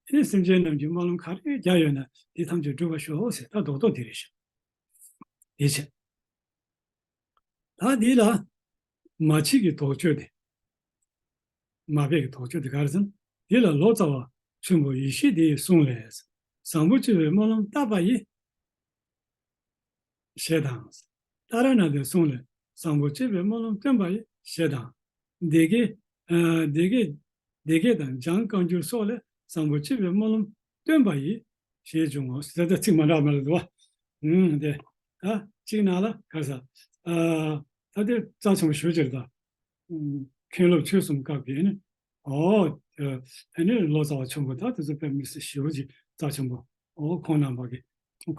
ཨེ་ནི་སེམས་ཅན་རྣམས་ཀྱིས་སྨོན་ལམ་ག་རེ་རྒྱག་ཡོད་ན་དེ་ཐམས་ཅད་འགྲུབ་པར་ཤོག་ཟེར། ད་རྡོག་རྡོག་དེ་རེད་ཤག་དེ་བྱས། ད་འདི་ལ་མ་ཕྱི་གི་དོགས་གཅོད་དེ། མ་དཔེ་གི་དོགས་གཅོད་དེ་ག་རེ་ཟེར་ན། འདི་ལ་ལོ་ཙཱ་བ་ཆེན་པོ་ཡེ་ཤེས་དེའི་གསུང་ལས། བཟང་པོ་སྤྱོད་པའི་སྨོན་ལམ་བཏབ་པ་ཡི། ཞེས་དང་། ཏཱ་ར་ནཱ་ཐའི་གསུང་ལས། བཟང་པོ་སྤྱོད་པའི་སྨོན་ལམ་བཏོན་པ་ཡི། ཞེས་དང་། སྡེ་བརྒྱད། ཨ། སྡེ་བརྒྱད། སྡེ་བརྒྱད་དང་འཇང་བཀའ་འགྱུར་སོགས་ལས་བཟང་པོ་སྤྱོད་པའི་སྨོན་ལམ་བཏོན་པ་ཡི། ཞེས་འབྱུང་ངོ་། ཟེར་ད་ཚིག་མ་འདྲ་མ་རེད་འདུག་བ། ཨུམ། དེ། ད་གཅིག་ནང་ལ་ག་རེ་ཟེར། ཨ། ད་དེ་རྩ་ཆེན་པོ་ཞེ་པོ་ཅིག་རེད་ད། ཨུམ། མཁན་སློབ་ཆོས་གསུམ་སྐབས་ཀྱི་ཨ་ནི། ཨོ། ཨ་ནི་ལོ་ཙཱ་བ་ཆེན་པོ་ད་དེ་ཚོ་དཔེ་མི་སྲིད་ཞེ་པོ་ཅིག་རྩ་ཆེན་པོ། ཨོ། ཁོང་རྣམ་པ་གི།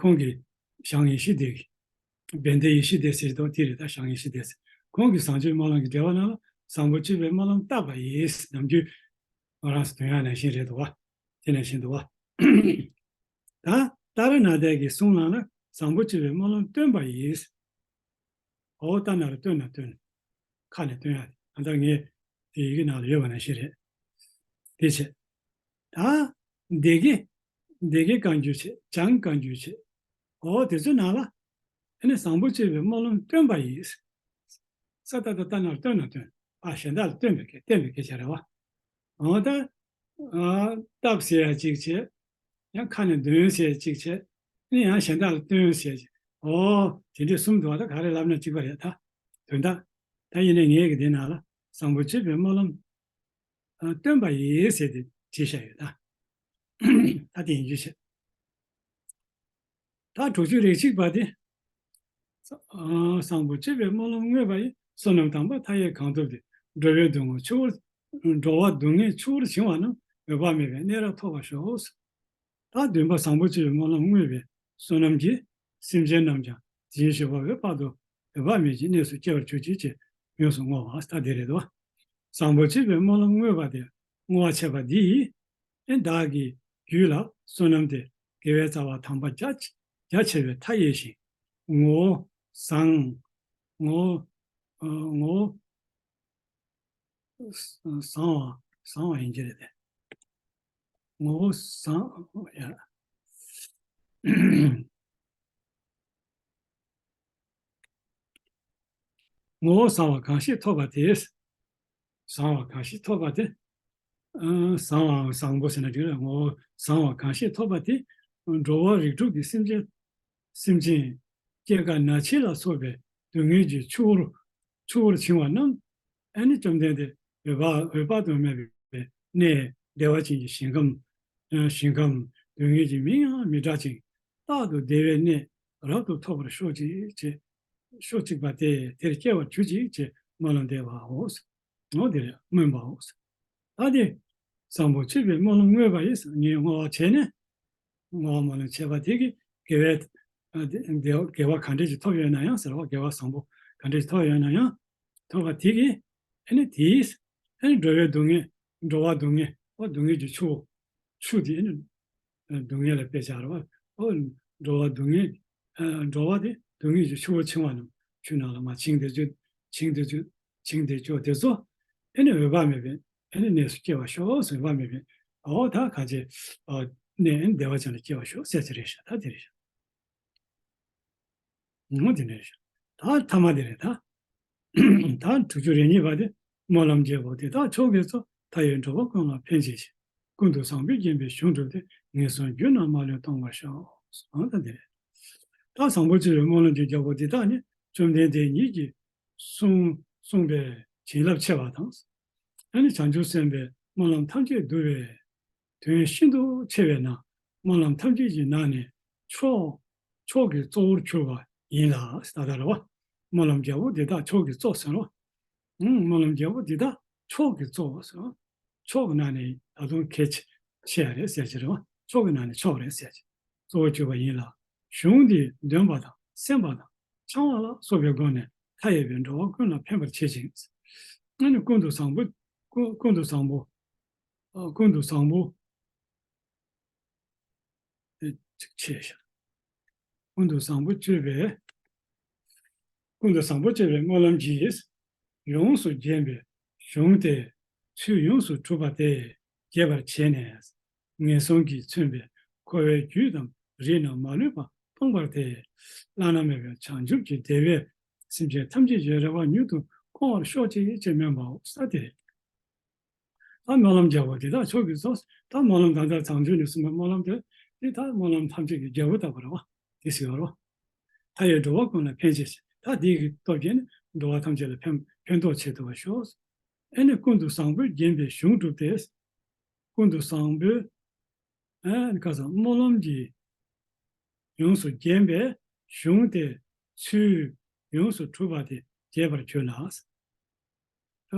ཁོང་གི་ཞང་ཡེ་ཤེས་སྡེ་གི། བན་དེ་ཡེ་ཤེས་སྡེ་ཟེར་དོ་དེ་རེད་ད། ཞང་ཡེ་ཤེས་སྡེ་ཟེར། ཁོང་གིས་བཟང་སྤྱོད་སྨོན་ལམ་གྱི་འགྲེལ་པ་ནང་ལ་བཟང་པོ་སྤྱོད་པའི་སྨོན་ལམ་བཏབ་པ་ཡིས། ནམ་རྒྱུན་ང་རང་ཚོ་འདོན་ཡག་ནང་བཞིན་རེད་འདུག་བ། དེ་ནང་བཞིན་འདུག་བ། ད་ཏཱ་ར་ནཱ་ཐའི་གི་གསུང་ནང་ལ་བཟང་པོ་སྤྱོད་པའི་སྨོན་ལམ་བཏོན་པ་ཡིས། ཨོ། ཏ་ན་ར་བཏོན་ན་བཏོན། ཁ་ནས་བཏོན་ཡག་ད་ལྟ་ངས་དེ་ཡི་གེ་ནང་ལ་ཡོད་པ་ནང་བཞིན་རེད། དེ་བྱས། ད་སྡེ་དགེ། སྡེ་དགེ་བཀའ་འགྱུར་བྱས། བྱང་བཀའ་འགྱུར་བྱས། ཨོ། དེ་ཚོའི་ནང་ལ་ཨ་ནི་བཟང་པོ་སྤྱོད་པའི་སྨོན་ལམ་བཏོན་པ་ཡིས། ས་ཏ་བཏགས་སྟ་ན་ར་སྟོན་ན་སྟོན། ཨ། གཞན་དག་ལ་སྟོན་པའི་སྐད། བསྟན་པའི་སྐད་ཆ་རེད་བ། འོ་ད། ཨ། བཏབ་ཟེར་ཡ་གཅིག་བྱས། ཡང་ཁ་ནས་འདོན་ཟེར་ཡ་གཅིག་བྱས། ཨ་ནི་ཡང་གཞན་དག་ལ་སྟོན་ཟེར་ཡ་གཅིག་འོ། དེ་འདྲས་གསུམ་འདུག་བ། ད་ག་རེ་ལབ་ན་གཅིག་པ་རེད་ད། དོན་དག་ད་ཡིན་ནའི་ངས་ཀྱི་དེ་ནང་ལ་བཟང་པོ་སྤྱོད་པའི་སྨོན་ལམ། ཨ། བཏོན་པ་ཡིས་ཟེར་ཏེ་བྲིས་བཞག་ཡོད་ད། ད་དེ་ཡིན་རྒྱུ་བྱས། ད་དྲུག་ཅུ་རེ་གཅིག་པ་དེ། ཨ། བཟང་པོ་སྤྱོད་པའི་སྨོན་ལམ་བསྔོས་པ་ཡིས། བསོད་ནམས་དམ་པ་མཐའ་ཡས་གང་ཐོབ་སྟེ། འགྲོ་བའི་སྡུག་བསྔལ་ཆུ་བོར། འགྲོ་བ་སྡུག་བསྔལ་ཆུ་བོར་བྱིང་བ་རྣམས། འོད་དཔག་མེད་པའི་གནས་རབ་ཐོབ་པར་ཤོག། ད་བདུན་པ་བཟང་པོ་སྤྱོད་པའི་སྨོན་ལམ་བསྔོས་པའི་བསོད་ནམས་ཀྱིས། སེམས་ཅན་རྣམས་ཀྱང་དེ་བཞིན་གཤེགས་པ་འོད་དཔག་ཏུ། འོད་དཔག་མེད་ཀྱི་གནས་སུ་སྐྱེ་བར་གྱུར་ཅིག་ཅེས་ཡོངས་སུ་བསྔོ་བ། ད་དེ་རེད་དོ། བཟང་པོ་སྤྱོད་པའི་སྨོན་ལམ་བསྔོས་པ་དེ་བསྔོ་བ་བྱས་པ་འདི་ཡིས། ཨེ། བདག་གི་རྒྱུད་ལ་བསོད་ནམས་དེ་དགེ་བའི་རྩ་བ་དམ་པ་རྒྱ་རྒྱ་ཆེ་བའི་མཐའ་ཡས་ཤིང་། ངོ་བོ་བཟང་། ངོ་བོ། ཨ། ངོ་བོ་བཟང་བ། བཟང་བ་ཡིན་གྱི་རེད་དེ། ངོ་བོ་བཟང་ཡ། ངོ་བོ་བཟང་བ་གང་ཞིག་ཐོབ་པ་དེས། བཟང་བ་གང་ཞིག་ཐོབ་པ་དེ། ཨ། བཟང་བའམ་བཟང་པོ་ཟེར་ན་འགྲིག་རེད། ངོ་བོ་བཟང་བ་གང་ཞིག་ཐོབ་པ་དེ། འགྲོ་བ་རིགས་དྲུག་གི་སེམས་ཅན། སེམས་ཅན། སྐྱེ་རྒ་ན་འཆི་ལ་སོགས་པའི་སྡུག་བསྔལ་གྱི་ཆུ་བོར། ཆུ་བོར་བྱིང་བ་རྣམས། ཨ་ནི་བཅོམ་ལྡན་འདས་འོད་དཔག་འོད་དཔག་ཏུ་མེད་པའི་གནས་བདེ་བ་ཅན་གྱི་ཞིང་ཁམས། ཞིང་ཁམས་སྡུག་བསྔལ་གྱིས་མིང་ཡང་མི་གྲག་ཅིང་། རྟག་ཏུ་བདེ་བའི་གནས་རབ་ཏུ་ཐོབ་པར་ཤོག་ཅིག་ཅེས། ཤོག་ཅིག་པ་སྟེ། དེར་སྐྱེ་བར་གྱུར་ཅིག་ཅེས་སྨོན་ལམ་འདེབས་པའོ། འོ་དེ་རེད། སྨོན་པའོ། ད་དེ་བཟང་པོ་སྤྱོད་པའི་སྨོན་ལམ་བསྔོས་པ་ཡིས། ངས་བསྔོ་བ་བྱས་ནས། བསྔོ་བ་སྨོན་ལམ་བྱས་པ་དེ་གིས་དགེ་བའི། ཨ། དེ་དེ་དགེ་བ་ག་འདྲ་ཞིག་ཐོབ་ཡོད་ན་ཡང་ཟེར་བ། དགེ་བ་བཟང་པོ་ག་འདྲ་ཞིག་ཐོབ་ཡོད་ན་ཡང་། ཐོབ་པ་དེ་གིས་ཨ་ནི་དེས་ཨ་ནི་འགྲོ་བའི་སྡུག་བསྔལ། འགྲོ་བ་སྡུག་བསྔལ། ཨོ། སྡུག་བསྔལ་གྱི་ཆུ་བོ། ཆུ་དེ་ཨ་ནི་སྡུག་བསྔལ་ལ་དཔེ་བཞག་རེད་བ། ཨོ། འགྲོ་བ་སྡུག་བསྔལ། ཨ། འགྲོ་བ་དེ་སྡུག་བསྔལ་གྱི་ཆུ་བོ་བྱིང་བ་རྣམས་ཆུ་ནང་ལ་མར་བྱིང་སྟེ་བཅུག་བྱིང་སྟེ་བཅུག་བྱིང་སྟེ་བཅུག་དེ་ཚོ་ཨ་ནི་འོད་དཔག་མེད་པའི་ཨ་ནི་གནས་སུ་སྐྱེ་བར་ཤོག་ཟེར། འོད་དཔག་མེད་པའི། ཨོ། ད་ག་ཅེ། ཨ། གནས་ཨ་ནི་བདེ་བ་ཅན་ལ་སྐྱེ་བར་ཤོག་ཟེར་གྱི་རེད་ཤག་ད་དེ་རེད་ཤག་ངོ་། དེ་འདྲ་རེད་ཤག་ད་ཐ་མ་དེ་རེད་ད། ད་དྲུག་ཅུ་རེ་གཉིས་པ་དེ། སྨོན་ལམ་རྒྱལ་པོ་འདི་དག་མཆོག་གིས་སྩོལ། མཐའ་ཡས་འགྲོ་བ་ཀུན་ལ་ཕན་བྱེད་ཅིང་། ཀུན་ཏུ་བཟང་པོས་བརྒྱན་པའི་གཞུང་གྲུབ་སྟེ། ངན་སོང་རྒྱུད་རྣམས་མ་ལུས་སྟོངས་པར་ཤོག་ཨང་། ད་འདི་རེད། ད་བཟང་པོ་སྤྱོད་པའི་སྨོན་ལམ་གྱི་རྒྱལ་པོ་འདི་དག་ནི་བཅོམ་ལྡན་འདས་ཉིད་ཀྱིས་གསུངས་གསུངས་པའི་བྱིན་རླབས་ཆེ་བ་དང་། ཨ་ནི་བྱང་ཆུབ་སེམས་དཔའི་སྨོན་ལམ་ཐམས་ཅད་འདུ་བའི་དོན་ཤིན་ཏུ་ཆེ་བས་ན། སྨོན་ལམ་ཐམས་ཅད་ཀྱི་ནང་ནས་མཆོག་མཆོག་གི་གཙོ་བོར་གྱུར་པ་ཡིན་ལ། ད་ལྟ་རེད་བ། སྨོན་ལམ་རྒྱལ་པོ་འདི་དག་མཆོག་གིས་སྩོལ་ཟེར་རོ། ཨང་། སྨོན་ལམ་རྒྱལ་པོ་འདི་དག་མཆོག་གིས་སྩོལ་ཟེར་རོ། མཆོག་གི་ནང་ནས་ད་དུང་གལ་ཆེ་ཆེ་ཡ་རེད་ཟེར་གྱི་རེད་བ། མཆོག་གི་ནང་ནས་མཆོག་རེད་ཟེར་གྱི། གཙོ་བོར་གྱུར་པ་ཡིན་ལ། གཞུང་འདི་འདོན་པ་དང་གསན་པ་དང་འཆང་བ་ལ་སོགས་པའི་སྒོ་ནས་མཐའ་ཡས་པའི་འགྲོ་བ་ཀུན་ལ་ཕན་པར་བྱེད་ཅིང་། ཨ་ནི་ཀུན་ཏུ་བཟང་པོ། ཀུན་ཀུན་ཏུ་བཟང་པོ། ཨ། ཀུན་ཏུ་བཟང་པོ། ཨེ། ཅིག་ཆེ་ཤག་ཀུན་ཏུ་བཟང་པོ་སྤྱོད་པའི། ཀུན་ཏུ་བཟང་པོ་སྤྱོད་པའི་སྨོན་ལམ་གྱིས་ཡོངས་སུ་བརྒྱན་པའི་གཞུང་དེ་ཚུལ་ཡོངས་སུ་གྲུབ་པ་དེ་རྒྱས་པར་བྱས་ནས། ངན་སོང་གིས་མཚོན་པའི་འཁོར་བའི་རྒྱུད་དམ་རིས་རྣམས་མ་ལུས་པ་སྤངས་པ་སྟེ། བླ་ན་མེད་པའི་བྱང་ཆུབ་ཀྱི་བདེ་བས་སེམས་ཅན་ཐམས་ཅད་ཀྱི་རེ་བ་མྱུར་དུ་སྐོང་བར་ཤོག་ཅིག་ཅེས་སྨོན་པའོ། ས་དེ་རེད། ད་སྨོན་ལམ་རྒྱལ་པོ་འདི་དག་མཆོག་གིས་སྩོལ། ད་སྨོན་ལམ་ད་ལྟ་བྱང་ཆུབ་ནས་གསུངས་པའི་སྨོན་ལམ་དེ། འདི་ད་སྨོན་ལམ་ཐམས་ཅད་ཀྱི་རྒྱལ་པོ་ལྟ་བུ་རེད་བ། དེ་ཟེར་བ་རོ། མཐའ་ཡས་འགྲོ་བ་ཀུན་ལ་ཕན་བྱེད་ཅིང་། ད་འདི་གི་སྟོབས་ཀྱིས་ནི་འགྲོ་བ་ཐམས་ཅད་ལ་ཕན་ཕན་ཐོགས་བྱེད་ཐུབ་པར་ཤོག་ཨ་ནི་ཀུན་ཏུ་བཟང་པོས་བརྒྱན་པའི་གཞུང་གྲུབ་སྟེ། ཀུན་ཏུ་བཟང་པོས། ཨ་ནི་ཁ་སང་སྨོན་ལམ་གྱིས་ཡོངས་སུ་བརྒྱན་པའི་གཞུང་དེ་ཚུལ་ཡོངས་སུ་གྲུབ་པ་དེ་ རྒྱས་པར་གྱུར་ལ། ད་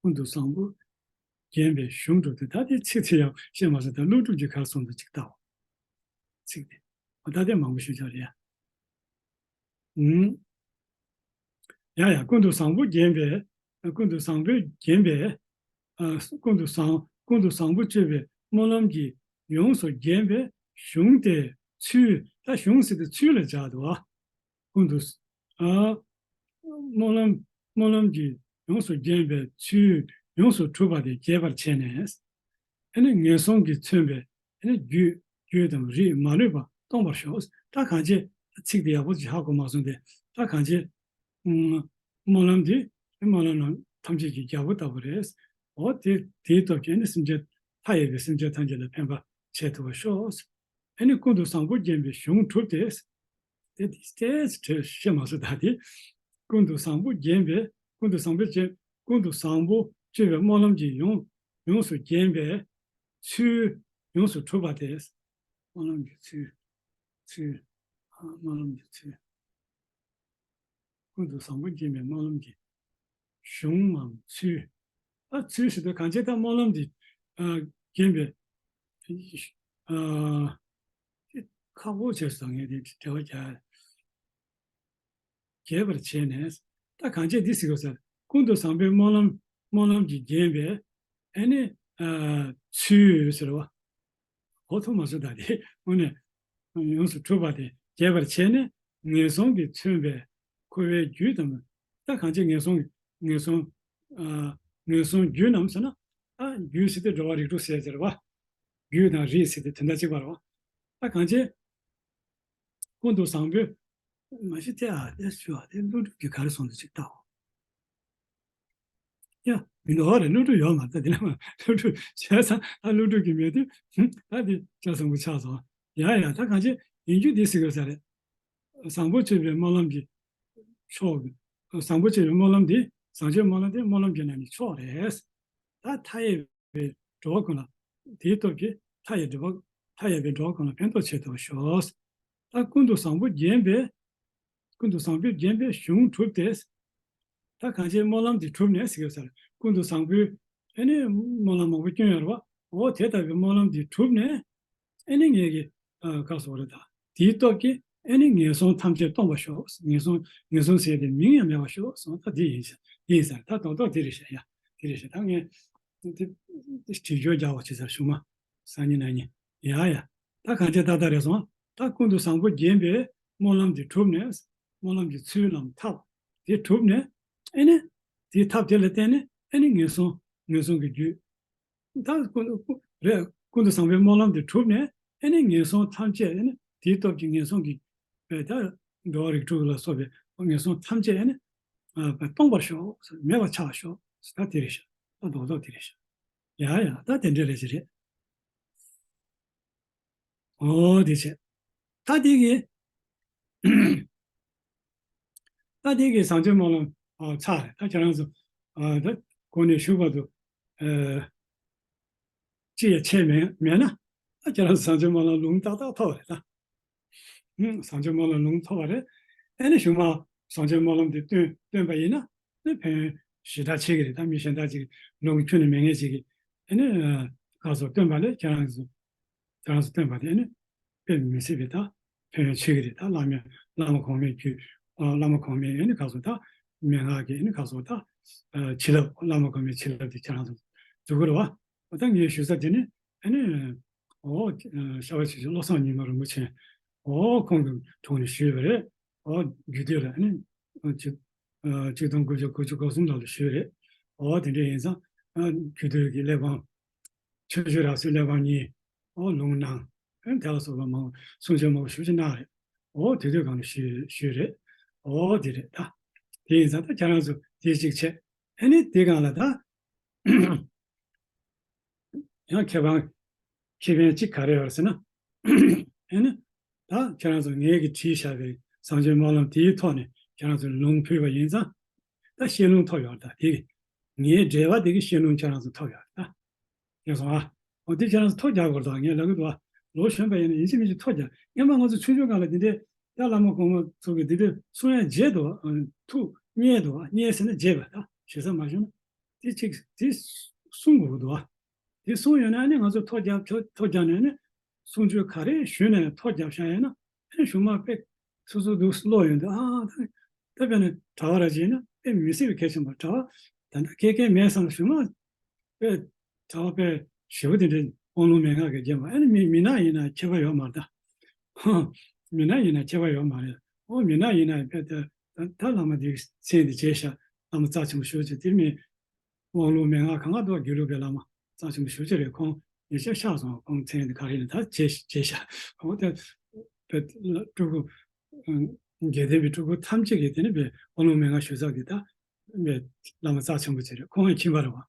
ཀུན་ཏུ་བཟང་པོ་བརྒྱན་པའི་གཞུང་གྲུབ་སྟེ། ད་དེ་ཚིག་དེ་ཡང་བཤད་མ་ཟིན། ད་ཀླུ་སྒྲུབ་ཀྱིས་ག་རེ་གསུངས་འདུག་ཅིག་ལྟའོ། ཚིག་དེ། འོ་ད་དེ་མང་པོ་ཞུ་ཆོག་རེད་ཡ། ཨུམ། ཡ་ཡ། ཀུན་ཏུ་བཟང་པོ་བརྒྱན་པའི། ཀུན་ཏུ་བཟང་པོས་བརྒྱན་པའི། ཨ། ཀུན་ཏུ་བཟང་། ཀུན་ཏུ་བཟང་པོ་སྤྱོད་པའི་སྨོན་ལམ་གྱིས་ཡོངས་སུ་བརྒྱན་པའི་གཞུང་དེའི་ཚུལ། ད་གཞུང་ཟེར་དུས་ཚུལ་ལ་སྦྱར་འདུག་ཨ། ཀུན་ཏུ། ཨ། སྨོན་ལམ། སྨོན་ལམ་གྱིས་ཡོངས་སུ་བརྒྱན་པའི་ཚུལ་ཡོངས་སུ་གྲུབ་པ་དེ་རྒྱས་པར་བྱས་ནས། ཨ་ནི་ངན་སོང་གིས་མཚོན་པའི། ཨ་ནི་རྒྱུད། རྒྱུད་དང་རིས་མ་ལུས་པ་སྟོང་པར་ཤོག། ད་གང་བྱས། ཚིག་དེ་ཡག་པོ་ཅིག་ཧ་གོ་མ་སོང་སྟེ། ད་གང་བྱས། ཨུམ། སྨོན་ལམ་འདི་སྨོན་ལམ་རྣམས་ཐམས་ཅད་ཀྱི་རྒྱལ་པོ་ལྟ་བུ་རེད། འོ་དེ། དེའི་སྟོབས་ཀྱིས་ནི་སེམས་ཅན། མཐའ་ཡས་པའི་སེམས་ཅན་ཐམས་ཅད་ལ་ཕན་པ་བྱེད་ཐུབ་པར་ཤོག། ཨ་ནི་ཀུན་ཏུ་བཟང་པོ་བརྒྱན་པའི་གཞུང་གྲུབ་སྟེ། དེ་དེ་དེ་བཤད་མ་སོང་ད་དེ། ཀུན་ཏུ་བཟང་པོ་བརྒྱན་པའི། ཀུན་ཏུ་བཟང་པོ་བརྒྱན། ཀུན་ཏུ་བཟང་པོ་སྤྱོད་པའི་སྨོན་ལམ་གྱིས་ཡོངས། ཡོངས་སུ་བརྒྱན་པའི་ཚུལ་ཡོངས་སུ་གྲུབ་པ་སྟེ། སྨོན་ལམ་གྱི་ཚུལ། ཚུལ། ཨ། སྨོན་ལམ་གྱི་ཚུལ། ཀུན་ཏུ་བཟང་པོ་བརྒྱན་པའི་སྨོན་ལམ་གྱི་གཞུང་ངམ་ཚུལ། ད་ཚུལ་ཟེར་དུས་གང་བྱས་ད་སྨོན་ལམ་འདི། ཨ། བརྒྱན་པའི། ཨ། ཁག་པོ་བྱས་སོང་ངས་དེ་འགྲེལ་བ་རྒྱག་རྒྱས་པར་བྱས་ནས། ད་གང་བྱས་འདི་ཟེར་དགོས་ཟེར། ཀུན་ཏུ་བཟང་པོའི་སྨོན་ལམ། སྨོན་ལམ་གྱིས་བརྒྱན་པའི། ཨ་ནི། ཨ། ཚུལ་ཟེར་བ། གོ་ཐུབ་མ་སོང་ད་དེ། དངོས་གནས་ཡོངས་སུ་གྲུབ་པ་དེ་རྒྱས་པར་བྱས་ནས། ངན་སོང་གིས་མཚོན་པའི་འཁོར་བའི་རྒྱུད་དང་། ད་གང་བྱས་ངན་སོང་། ངན་སོང་། ཨ། ངན་སོང་རྒྱུད་རྣམས་ཟེར་ན། ཨ། རྒྱུད་ཟེར་དུས་འགྲོ་བ་རིགས་དྲུག་ཟེར་ཟེར་བ། རྒྱུད་དང་རིས་ཟེར་དུས་དོན་དག་གཅིག་པ་རེད་བ། ད་གང་བྱས། ཀུན་ཏུ་བཟང་པོའི། མ་གཞི་དེ། ཨ། དེ་ཞུ་བ་དེ་ཀླུ་སྒྲུབ་ཀྱིས་ག་རེ་གསུངས་འདུག་ཅིག་ལྟའོ། ཡ། མི་འདུག་རེད། ཀླུ་སྒྲུབ་ཡོད་མ་རེད། ད་དེ་ལ་མ་ཀླུ་སྒྲུབ་བྱས་ཙང་། ད་ཀླུ་སྒྲུབ་ཀྱི་མེད་དུས། ཧུམ། ད་དེ་ལྕགས་ཟམ་པོ་ཆགས་སོང་། ཡ་ཡ། ད་གང་བྱས་ཡིན་རྒྱུ་དེ་ཟེར་དགོས་ས་རེད། བཟང་པོ་སྤྱོད་པའི་སྨོན་ལམ་གྱི་མཆོག། བཟང་པོ་སྤྱོད་པའི་སྨོན་ལམ་འདི། བཟང་སྤྱོད་སྨོན་ལམ་འདི་སྨོན་ལམ་གྱི་ནང་ནས་མཆོག་རེད། ད་མཐའ་ཡས་པའི་འགྲོ་བ་ཀུན་ལ། དེའི་སྟོབས་ཀྱིས་མཐའ་ཡས་འགྲོ་བ། མཐའ་ཡས་པའི་འགྲོ་བ་ཀུན་ལ་ཕན་ཐོགས་བྱེད་ཐུབ་པར་ཤོག། ད་ཀུན་ཏུ་བཟང་པོ་བརྒྱན་པའི། ཀུན་ཏུ་བཟང་པོས་བརྒྱན་པའི་གཞུང་གྲུབ་སྟེ། ད་གང་བྱས་སྨོན་ལམ་འདི་གྲུབ་ནས་ཟེར་གྱི་ཡོད་ས་རེད། ཀུན་ཏུ་བཟང་པོས། ཨ་ནི་སྨོན་ལམ་མང་པོ་བསྐྱོན་ཡོད་རེད་བ། འོ་དེ་ལྟ་བུའི་སྨོན་ལམ་འདི་གྲུབ་ནས། ཨ་ནི་ངེད་ཀྱི། ཨ། ག་རེ་ཟེར་དགོས་རེད་ད། དེའི་སྟོབས་ཀྱིས་ཨ་ནི་ངན་སོང་ཐམས་ཅད་སྟོངས་པར་ཤོག། ངན་སོང་། ངན་སོང་ཟེར་དེ་མིང་ཡང་མེད་པར་ཤོག་གསུངས། ད་དེ་ཡིན་ས། དེ་ཡིན་ས། ད་རྡོག་རྡོག་དེ་རེད་ཤག་ཡ། དེ་རེད་ཤག། ད་ངས་དེ་དེ་བྲིས་བརྗོད་རྒྱག་པ་བྱེད་ས་རེད། གཞུག་མ་སང་ཉིན་གནངས་ཉིན། ཡ་ཡ། ད་གང་བྱས་ད་ལྟ་རེད་སོང་། ད་ཀུན་ཏུ་བཟང་པོ་བརྒྱན་པའི་སྨོན་ལམ་འདི་གྲུབ་ནས། སྨོན་ལམ་གྱི་ཚུལ་ལམ་ཐབས་དེ་གྲུབ་ནས། ཨ་ནི་དེའི་ཐབས་དེ་ལ་བརྟེན་ནས། ཨ་ནི་ངན་སོང་། ངན་སོང་གི་རྒྱུད། ད་ཀུན། ཀུན། རེད། ཀུན་ཏུ་བཟང་པོའི་སྨོན་ལམ་དེ་གྲུབ་ནས། ཨ་ནི་ངན་སོང་ཐམས་ཅད། ཨ་ནི་དེའི་སྟོབས་ཀྱིས་ངན་སོང་གི། ཨ། ད་འགྲོ་བ་རིགས་དྲུག་ལ་སོགས་པའི་ངན་སོང་ཐམས་ཅད། ཨ་ནི། ཨ། སྟོངས་པར་ཤོག། མེད་པར་ཆགས་ཤོག། ད་དེ་རེད་ཤག། ད་རྡོག་རྡོག་དེ་རེད་ཤག། ཡ་ཡ། ད་དེ་འདྲ་རེད་ཅི་རེད། འོ་དེ་བྱས། ད་དེ་གི། ད་དེ་གི་བཟང་སྤྱོད་སྨོན་ལམ། ཨ། ཚར་རེད། ད་ཁྱེད་རང་ཚོ། ཨ། ད་གོང་ནས་ཞུས་བར་དུ། ཨ། ཅི་ཡང་ཆད་མེད་མེད་ན། ད་ཁྱེད་རང་ཚོ་བཟང་སྤྱོད་སྨོན་ལམ་ལུང་ཏག་ཏག་ཐོབ་རེད་ད། ཧུམ། བཟང་སྤྱོད་སྨོན་ལམ་ལུང་ཐོབ་པ་རེད། ཨ་ནི་གཞུག་མ་བཟང་སྤྱོད་སྨོན་ལམ་དེ་བཏོན། བཏོན་པ་ཡིན་ན། ནི་ཕན་ཡོན་ཞེ་དྲག་ཆེ་གི་རེད། ད་མི་གཞན་དག་ཅིག་ལུང་ཁྱོན་ནས་མེད་མཁན་ཅིག་གིས། ཨ་ནི་ག་རེ་ཟེར། བཏོན་པ་ལས་ཁྱེད་རང་ཚོ། ཁྱེད་རང་ཚོ་བཏོན་པ་དེ། ཨ་ནི་དཔེ་མི་སྲིད་པའི་ད་ཕན་ཡོན་ཆེ་གི་རེད། ད་བླ་མ། བླ་མ་གོང་མའི་རྒྱུད། ཨ། བླ་མ་གོང་མའི། ཨ་ནི་ག་རེ་ཟེར། ད་མན་ངག་གི། ཨ་ནི་ག་རེ་ཟེར། ད། ཨ། བྱིན་རླབས། བླ་མ་གོང་མའི་བྱིན་རླབས་དེ་ཁྱེད་རང་ཚོ་འཇུག་གི་རེད་བ། འོ་ད་ངས་ཞུ་ས་དེ་ནི། ཨ་ནི། འོ། ཨ། ཤར་པ་ཆོས་རྗེ་བློ་བཟང་ཉི་མ་རིན་པོ་ཆེ། འོ་ཁོང་གི་ཐུགས་ནས་ཞུས་པ་རེད། འོ་རྒྱུད་སྟོད་ལ། ཨ་ནི། ཨ། ཆིག་ཨ། ཆིག་སྟོང་དགུ་བརྒྱ་དགུ་བཅུ་གོ་གསུམ་ལོ་ལ་ཞུས་རེད། འོ་དེ་འདྲ་ཡིན་ཙང་། ཨ། རྒྱུད་སྟོད་ཀྱི་གླེགས་བམ། ཆོས་སྤྱོད་རབ་གསལ་གླེགས་བམ་གཉིས། འོ་ལུང་གནང་། ཨ། དེ་ལ་སོགས་པ་མང་། གསུང་ཆོས་མང་པོ་ཞེ་པོ་ཅིག་གནང་རེད། འོ་དེ་དུས་སྒང་ལ་ཞུས། ཞུས་རེད། འོ་དེ་རེད་ད། དེ་ཡིན་ཙང་ད་ཁྱེད་རང་ཚོ་དེ་གཅིག་བྱས། ཨ་ནི་དེ་སྒང་ལ་ད། ཡང་ཁེ་ཕན། ཁེ་ཕན་གཅིག་ག་རེ་ཡོད་ཟེར་ན། ཨ་ནི། ད་ཁྱེད་རང་ཚོ་ངེད་ཀྱིས་བྲིས་བཞག་པའི་བཟང་སྤྱོད་སྨོན་ལམ་དེའི་ཐོག་ནས་ཁྱེད་རང་ཚོས་ལུང་ཕུལ་བ་ཡིན་ཙང་། ད་བཤད་ལུང་ཐོབ་ཡོད་རེད། ད་དེ་ངའི་འགྲེལ་པ་དེ་གི་བཤད་ལུང་ཁྱེད་རང་ཚོ་ཐོབ་ཡོད་རེད་ད། ཡིན་སོང་ཨ། འོ་དེ་ཁྱེད་རང་ཚོ་ཐོ་རྒྱག་དགོས་རེད་ད། ངས་ལབ་གི་འདུག་ཨ། ལོ་གཞོན་པ་ཡིན་ན་ཡིན་གཅིག་མིན་གཅིག་ཐོ་རྒྱག། སྔོན་མ་ང་ཚོ་ཆུང་ཆུང་སྒང་ལ་དེ་འདྲའི། ད་བླ་མ་གོང་མ་ཚོ་གི་འདི་འདྲ་གསུང་ཡ་བརྗེད་འདུག་བ། ཐུགས་མཉེས་འདུག་བ། མཉེས་ཟེར་ན་བརྗེད་པ། ད་ཞེ་ས་མ་བྱུང་ན་དེ་གཅིག་དེ་གསུང་དགོས་འདུག་བ། དེ་གསུང་ཡོད་ན་ཨ་ནི་ང་ཚོ་ཐོ་རྒྱབ་ཐོ་ཐོ་རྒྱབ་ནས་ནི་གསུང་ཆོས་ག་རེ་ཞུས་ནས་ཐོ་རྒྱབ་བཞག་ཡོད་ན་ཨ་ནི་གཞུག་མ་དཔེ་སོ་སོ་འདུག་ཀློག་ཡོང་དུས། ཨ་ད་ད་དཔེར་ན་གྲྭ་པ་ར་ཅིག་ཡིན་ན་དཔེ་མི་སྲིད་པའི་གལ་ཆེན་པོ། གྲྭ་པ་ད་ལྟ་སྐད་སྐད་མེད་བསམ་གཞུག་མ་དཔེ་གྲྭ་པ་དཔེ་ཞེ་པོ་དེ་འདྲའི་དབང་ལུང་མན་ངག་གི་རྒྱན་པ། ཨ་ནི་མི་མི་ནག་ཡིན་ན་ཁྱད་པར་ཡོད་མ་རེད་ད། མི་ནག་ཡིན་ན་ཁྱད་པར་ཡོད་མ་རེད། ཨོ་མི་ནག་ཡིན་ན་དཔེ་ད་ད་ད་བླ་མ་འདིའི་མཚན་འདི་བརྗེད་ཤག་བླ་མ་རྩ་ཆེན་པོ་ཞེ་པོ་ཅིག་དེ་མིན། དབང་ལུང་མན་ངག་གང་ག་འདུག་དགེ་ལུགས་པའི་བླ་མ་རྩ་ཆེན་པོ་ཞེ་པོ་ཅིག་རེད། ཁོང་ཉེ་ཆར་གཤེགས་སོང་། ཁོང་མཚན་འདི་ག་རེ་ཡིན་ད་བརྗེད་བརྗེད་ཤག་ཨོ་ད་དཔེ་སྤྲུལ་སྐུ་དགེ་ལྡན་པའི་སྤྲུལ་སྐུ་ཐམས་ཅད་ཀྱིས་དེ་ནི་དཔེ་དབང་ལུང་མན་ངག་ཞུ་ས་གི་ད་དཔེ་བླ་མ་རྩ་ཆེན་པོ་ཅིག་རེད། ཁོང་ཡང་ཁྱིམ་པ་རེད་བ།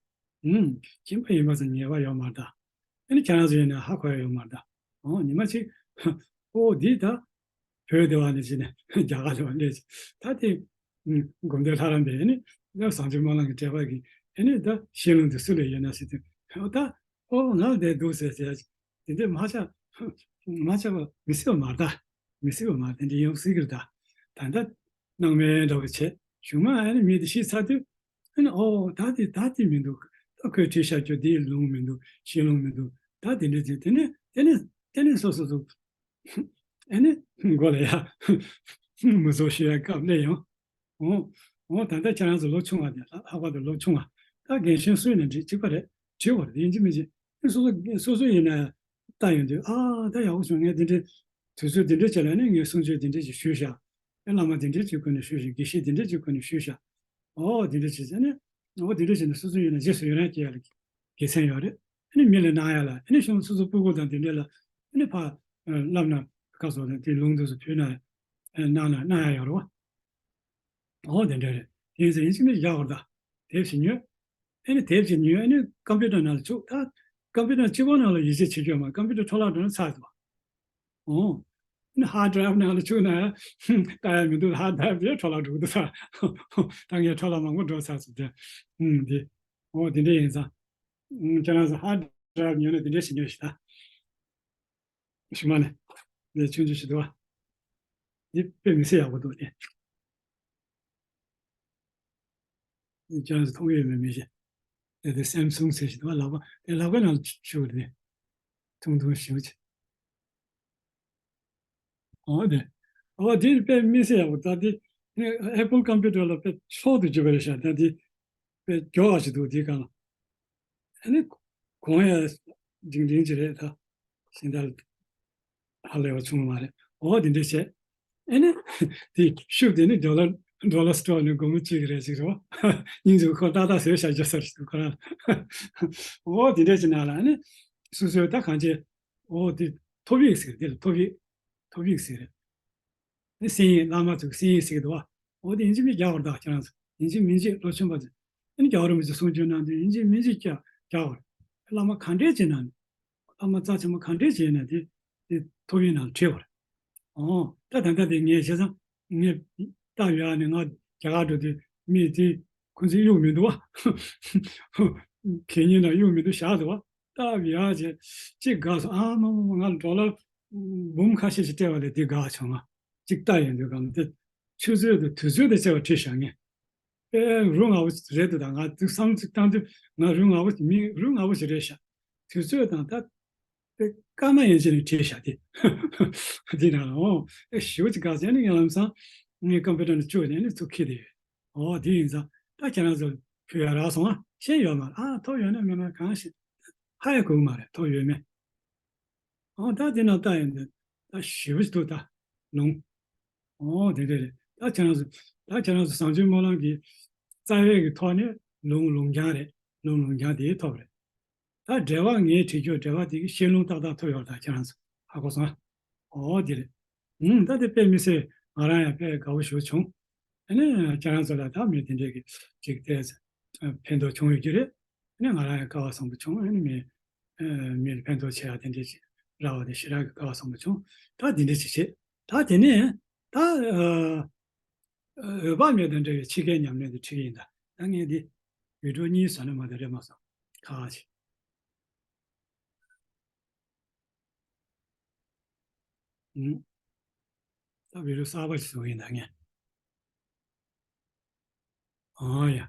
ཨུམ། ཁྱིམ་པ་ཡིན་པ་ཙམ་ཉེས་པ་ཡོད་མ་རེད་ད། ཨ་ནི་ཁྱེད་རང་ཚོ་ཡིན་ན་ཧ་གོ་ཡ་ཡོད་མ་རེད་ད། ཨོ་ཉི་མ་གཅིག་ཨོ་འདི་ད་བོད་སྡེ་བ་ནས་བྱས་ནས་རྒྱ་གར་ལ་བ་སླེབས་ཅིག་ད་དེ་ཨུམ་སྒོམ་བཟླས་ལྷ་རམས་པའི་ཨ་ནི་ད་བཟང་སྤྱོད་སྨོན་ལམ་གྱི་འགྲེལ་པ་གི་ཨ་ནི་ད་བཤད་ལུང་དེ་སུ་ལ་ཡོད་ན་ཟེར་དུས། ཨོ་ད་ཨོ་ང་ལ་བསྡད་འདུག་ཟེར་ཟེར་ཡ་ཅིག་དེ་འདྲས་མ་ཆགས་མ་ཆགས་པ་མི་སྲིད་པ་མ་རེད་ད། མི་སྲིད་པ་མ་རེད། དེ་འདྲས་ཡོང་སྲིད་ཀྱི་རེད་ད། ད་ལྟ་སྣང་མེད་འདྲ་བོ་བྱས་གཞུག་མ་ཨ་ནི་མི་དེ་ཤི་ཚར་དུས། ཨ་ནི་ཨོ་ད་དེ་ད་དེ་མི་འདུག་ད་ཁོས་བྲིས་བཞག་རྒྱུ་དེ་ལུང་མི་འདུག་བཤད་ལུང་མི་འདུག་ད་དེ་འདྲ་ཅིག་དེ་ནས་དེ་ནས་དེ་ནས་སོ་སོ་སོ་ཨ་ནི་མགོ་ལ་ཡ་མི་བཟོ་ཤེས་ཡ་སྐབས་སླེབས་ཡོང་། འོ་འོ་ད་ལྟ་ཁྱེད་རང་ཚོ་ལོ་ཆུང་བ་དེ་ལྷག་པར་དུ་ལོ་ཆུང་བ་ད་རྒན་གཞོན་སུ་ཡིན་ན་འགྲིག་གཅིག་པ་རེད། བྲིས་པ་རེད། ཡིན་གཅིག་མིན་གཅིག་སོ་སོ་སོ་སོ་ཡིན་ན་ལྟ་ཡོང་དུས། ཨ་ད་ཡག་པོ་བྱུང་། ངས་འདི་འདྲའི་དུས་ཚོད་འདི་འདྲའི་བྱས་ལ་ནི་ངས་གསུང་ཆོས་འདི་འདྲའི་ཅིག་ཞུས་ཤག་ཨེ་བླ་མ་འདི་འདྲའི་ཅིག་སྐུ་ནས་ཞུས་ཤག་དགེ་བཤེས་འདི་འདྲའི་ཅིག་སྐུ་ནས་ཞུས་ཤག་ཨོ་འདི་འདྲ་བྱས་ཙང་ནི་ཨོ་འདི་འདྲ་བྱས་ནས་སོ་སོ་ཡིན་ན་རྗེས་སུ་ཡི་རང་སྐྱེ་ཡ་ལ་དགེ་མཚན་ཡོད་རེད། ཨ་ནི་མི་ལ་གནང་ཡ་ལ་ཨ་ནི་གཞུང་སོ་སོ་སྤུ་གུ་དང་འདི་འདྲ་ལ་ཨ་ནི་ཕར་བསླབ་ན་ཁ་སོགས་དང་དེ་ལུང་དུ་སུ་ཕུལ་ན་གནང་ན་གནང་ཡ་ཡོད་རེད་བ། ཨོ་དེ་འདྲ་རེད། དེ་ཡིན་ཙང་ཡིན་གཅིག་མིན་གཅིག་རྒྱག་དགོས་རེད་ད། དེབ་ཞིག་ཉོས། ཨ་ནི་དེབ་ཅིག་ཉོས། ཨ་ནི་ཀམ་པུ་ཊར་ནང་ལ་བཅུག་ད་ཀམ་པུ་ཊར་གཅིག་པོ་ནང་ལ་ཡིད་ཆེས་བྱེད་རྒྱུ་མ་ཀམ་པུ་ཊར་འཕྲོ་བརླག་འགྲོ་ན་ཚར་འདུག་ཨོ། ཨ་ནི་ཧར་ཌི་རའིབ་ནང་ལ་བཅུག་ན་ལྟ་ཡ་མི་འདུག་ཧར་ཌི་རའིབ་དེ་འཕྲོ་བརླག་འགྲོ་གི་འདུག་ད། ད་ངས་འཕྲོ་བརླག་མང་པོ་འགྲོ་ཚར་སོང་དེ། ཨུམ་དེ། ཨོ་དེ་འདྲ་ཡིན་ཙང་། ཨུམ་ཁྱེད་རང་ཚོ་ཧར་ཌི་རའིབ་ཉོས་ན་དེ་འདྲ་ཞིག་ཉོས་ཤིག་ད། ཞུ་མ་ནས། ལས་ཆུང་ཆུང་ཞིག་འདུག་བ། འདི་དཔེ་མི་སྲིད་ཡག་པོ་འདུག་ནས། ཁྱེད་རང་ཚོ་མཐོང་གི་ཡོད་མེད་མི་ཤེས། དེ་དེ་སེམ་སུང་ཟེར་ཞིག་འདུག་བ། ལག་པ་དེ་ལག་པའི་ནང་ལ་ཞུ་གི་རེད། ཐུང་ཐུང་ཞིག་ཅིག་ཨོ་དེ། ཨོ་དེ་དཔེ་མི་སྲིད་ཡག་པོ། ད་དེ་ཨེ་པལ་ཀམ་པུ་ཊར་ལ་དཔེ་མཆོག་ཏུ་གྱུར་པ་རེད་ཤག་ད་དེ་དཔེ་མགྱོགས་པ་ཞིག་འདུག་དེའི་སྒང་ལ། ཨ་ནི་གོང་ཡ་འབྲིང་འབྲིང་ཅིག་རེད་ད། ཤིང་རྟ་ཧ་ལས་པ་བྱུང་བ་མ་རེད། འོ་དེ་འདྲ་བྱས། ཨ་ནི་དེ་ཤུབས་དེ་ནི་ཌོ་ལར་ཌོ་ལར་སི་ཊོར་ནས་སྒོར་མོ་གཅིག་རེད་ཅིག་རེད་བ། སྙིང་རྗེ་ཁོ་ཏག་ཏག་བཟོས་བཞག་རྒྱུ་ས་རེད་ཁོ་རང་། འོ་དེ་འདྲ་བྱས་ན་ལ་ཨ་ནི་སོ་སོའི་ད་གང་བྱས། འོ་དེ་ཐོབ་ཡིག་ཟེར། དེ་ལ་ཐོབ་ཡིག་ཐོབ་ཡིག་ཟེར། ནི་སེང་ཡིན། བླ་མ་ཚོས་སེང་ཡིན་ཟེར་གི་འདུག་བ། འོ་དེ་ཡིན་གཅིག་མིན་གཅིག་རྒྱག་དགོས་རེད་ད་ཁྱེད་རང་ཚོ། ཡིན་གཅིག་མིན་གཅིག་ལོ་ཆུང་བ་ཚོས། ཨ་ནི་རྒྱལ་བ་རིན་པོ་ཆེ་གསུང་ཆོས་གནང་དུས་ཡིན་གཅིག་མིན་གཅིག་རྒྱག་རྒྱག་དགོས་རེད། བླ་མ་ག་འདྲས་བྱས་ན་ནི། བླ་མ་རྩ་ཆེན་པོ་ག་འདྲས་བྱས་ན་དེ་དེ་ཐོབ་ཡིག་ནང་ལ་བྲིས་དགོས་རེད། འོ་ད་ད་ལྟ་དེ་ངས་བྱས་ཙང་ངས་ལྟ་ཡོད་ཨ་ནི་ང་རྒྱ་གར་འགྲོ་དུས་མི་དེ་ཁོ་ཚོས་གཡུག་མི་འདུག་བ། གད་སྙིགས་ནང་གཡུག་མི་འདུག་བཞག་འདུག་བ། ད་ཡང་ཅིག་ཅིག་དགའ་སོང་། ཨ་མ་མ་མ་ང་ལ་ཌོ་ལར་འབུམ་ཁ་ཤས་ཤིག་སྤྲད་པ་ལས་དེ་དགའ་བྱུང་ང་། ཅིག་ལྟ་ཡོང་དུས་གམ་དེ་ཆུ་ཚོད་དང་དུས་ཚོད་དང་བཅས་པ་བྲིས་བཞག་ངས། དཔེ་རུ་ང་བོ་རེད་འདུག་ད་ང་དུས་བསམ་ཚུལ་བཏང་དུས་ང་རུ་ང་བོ་མི་རུ་ང་བོ་ཞིག་རེད་ཤག་དུས་ཚོད་དང་ད་དཔེ་སྐར་མ་ཡན་ཆད་ནས་བྲིས་བཞག་དེ། དེ་ན་ཨོ་ཨེ་ཞེ་པོ་ཅིག་དགའ་ཟེར་ནས་ངས་ལམ་སང་ངའི་ཀམ་པུ་ཊར་ནས་བཅུག་ནས་ནི་ཚུར་འཁྱེར་དེ་ཡོད། ཨོ་དེ་ཡིན་ཙང་ད་ཁྱེད་རང་ཚོ་ཕུལ་ཡ་རག་སོང་ཨ། ཤེས་ཡོད་མ་རེད། ཨ་ཐོབ་ཡོད་ན་མེད་ན་གང་ཤེས། ཧ་ཡ་གོ་གི་མ་རེད་ཐོབ་ཡོད་མེད། ཨོ་ད་དེ་ན་ལྟ་ཡོང་དུས་ད་ཞེ་པོ་ཅིག་འདུག་ད་ལུང་། ཨོ་དེ་འདྲ་རེད། ད་ཁྱེད་རང་ཚོ་ད་ཁྱེད་རང་ཚོ་བཟང་སྤྱོད་སྨོན་ལམ་གྱི་རྩ་བའི་གི་ཐོག་ནས་ལུང་ལུང་རྒྱང་རེད། ལུང་ལུང་རྒྱང་དེ་ཐོབ་རེད། ད་འགྲེལ་པ་ངས་བྲིས་རྒྱུ་འགྲེལ་པ་དེ་གི་བཤད་ལུང་ཏག་ཏག་ཐོབ་ཡོད་རེད། ད་ཁྱེད་རང་ཚོ་ཧ་གོ་སོང་ཨ། ཨོ་དེ་རེད། ཨུམ་ད་དེ་དཔེ་མི་སྲིད་ང་རང་ཡང་དཔེ་དགའ་བོ་ཞེ་པོ་བྱུང་། ཨ་ནི་ཁྱེད་རང་ཚོ་ལ་ད་མི་དེ་འདྲས་ཀྱི་ཅིག་དེ་ཕན་ཐོགས་བྱུང་ཡོད་ཀྱི་རེད། ཨ་ནི་ང་རང་ཡང་སྐལ་བ་བཟང་པོ་བྱུང་། ཨ་ནི་མི་ཨ་མི་ལ་ཕན་ཐོགས་བྱེད་ཡག་དེ་འདྲས་ཅིག་རག་པ་དེ་ཞེ་དྲག་གི་སྐལ་བ་བཟང་པོ་བྱུང་། ད་དེ་འདྲས་ཅིག་བྱེད། ད་དེ་ནས་ད་ཨ་འོད་དཔག་མེད་དང་འབྲེལ་བའི་ཕྱི་རྒྱལ་ཉམས་ལེན་དེ་ཁྲིད་ཀྱི་ཡིན། ད་ད་ངས་འདི་བི་ཌིའོ་གཉིས་བཟོས་ན་མ་གཏོགས་རེད་མ་སོང་། ཁ་ཁ་ཅིག་ཨུམ། ད་བི་ཌི་ཡོ་གསར་པ་ཞིག་བཟོ་གི་ཡིན་ད་ངས། ཨོ་ཡ།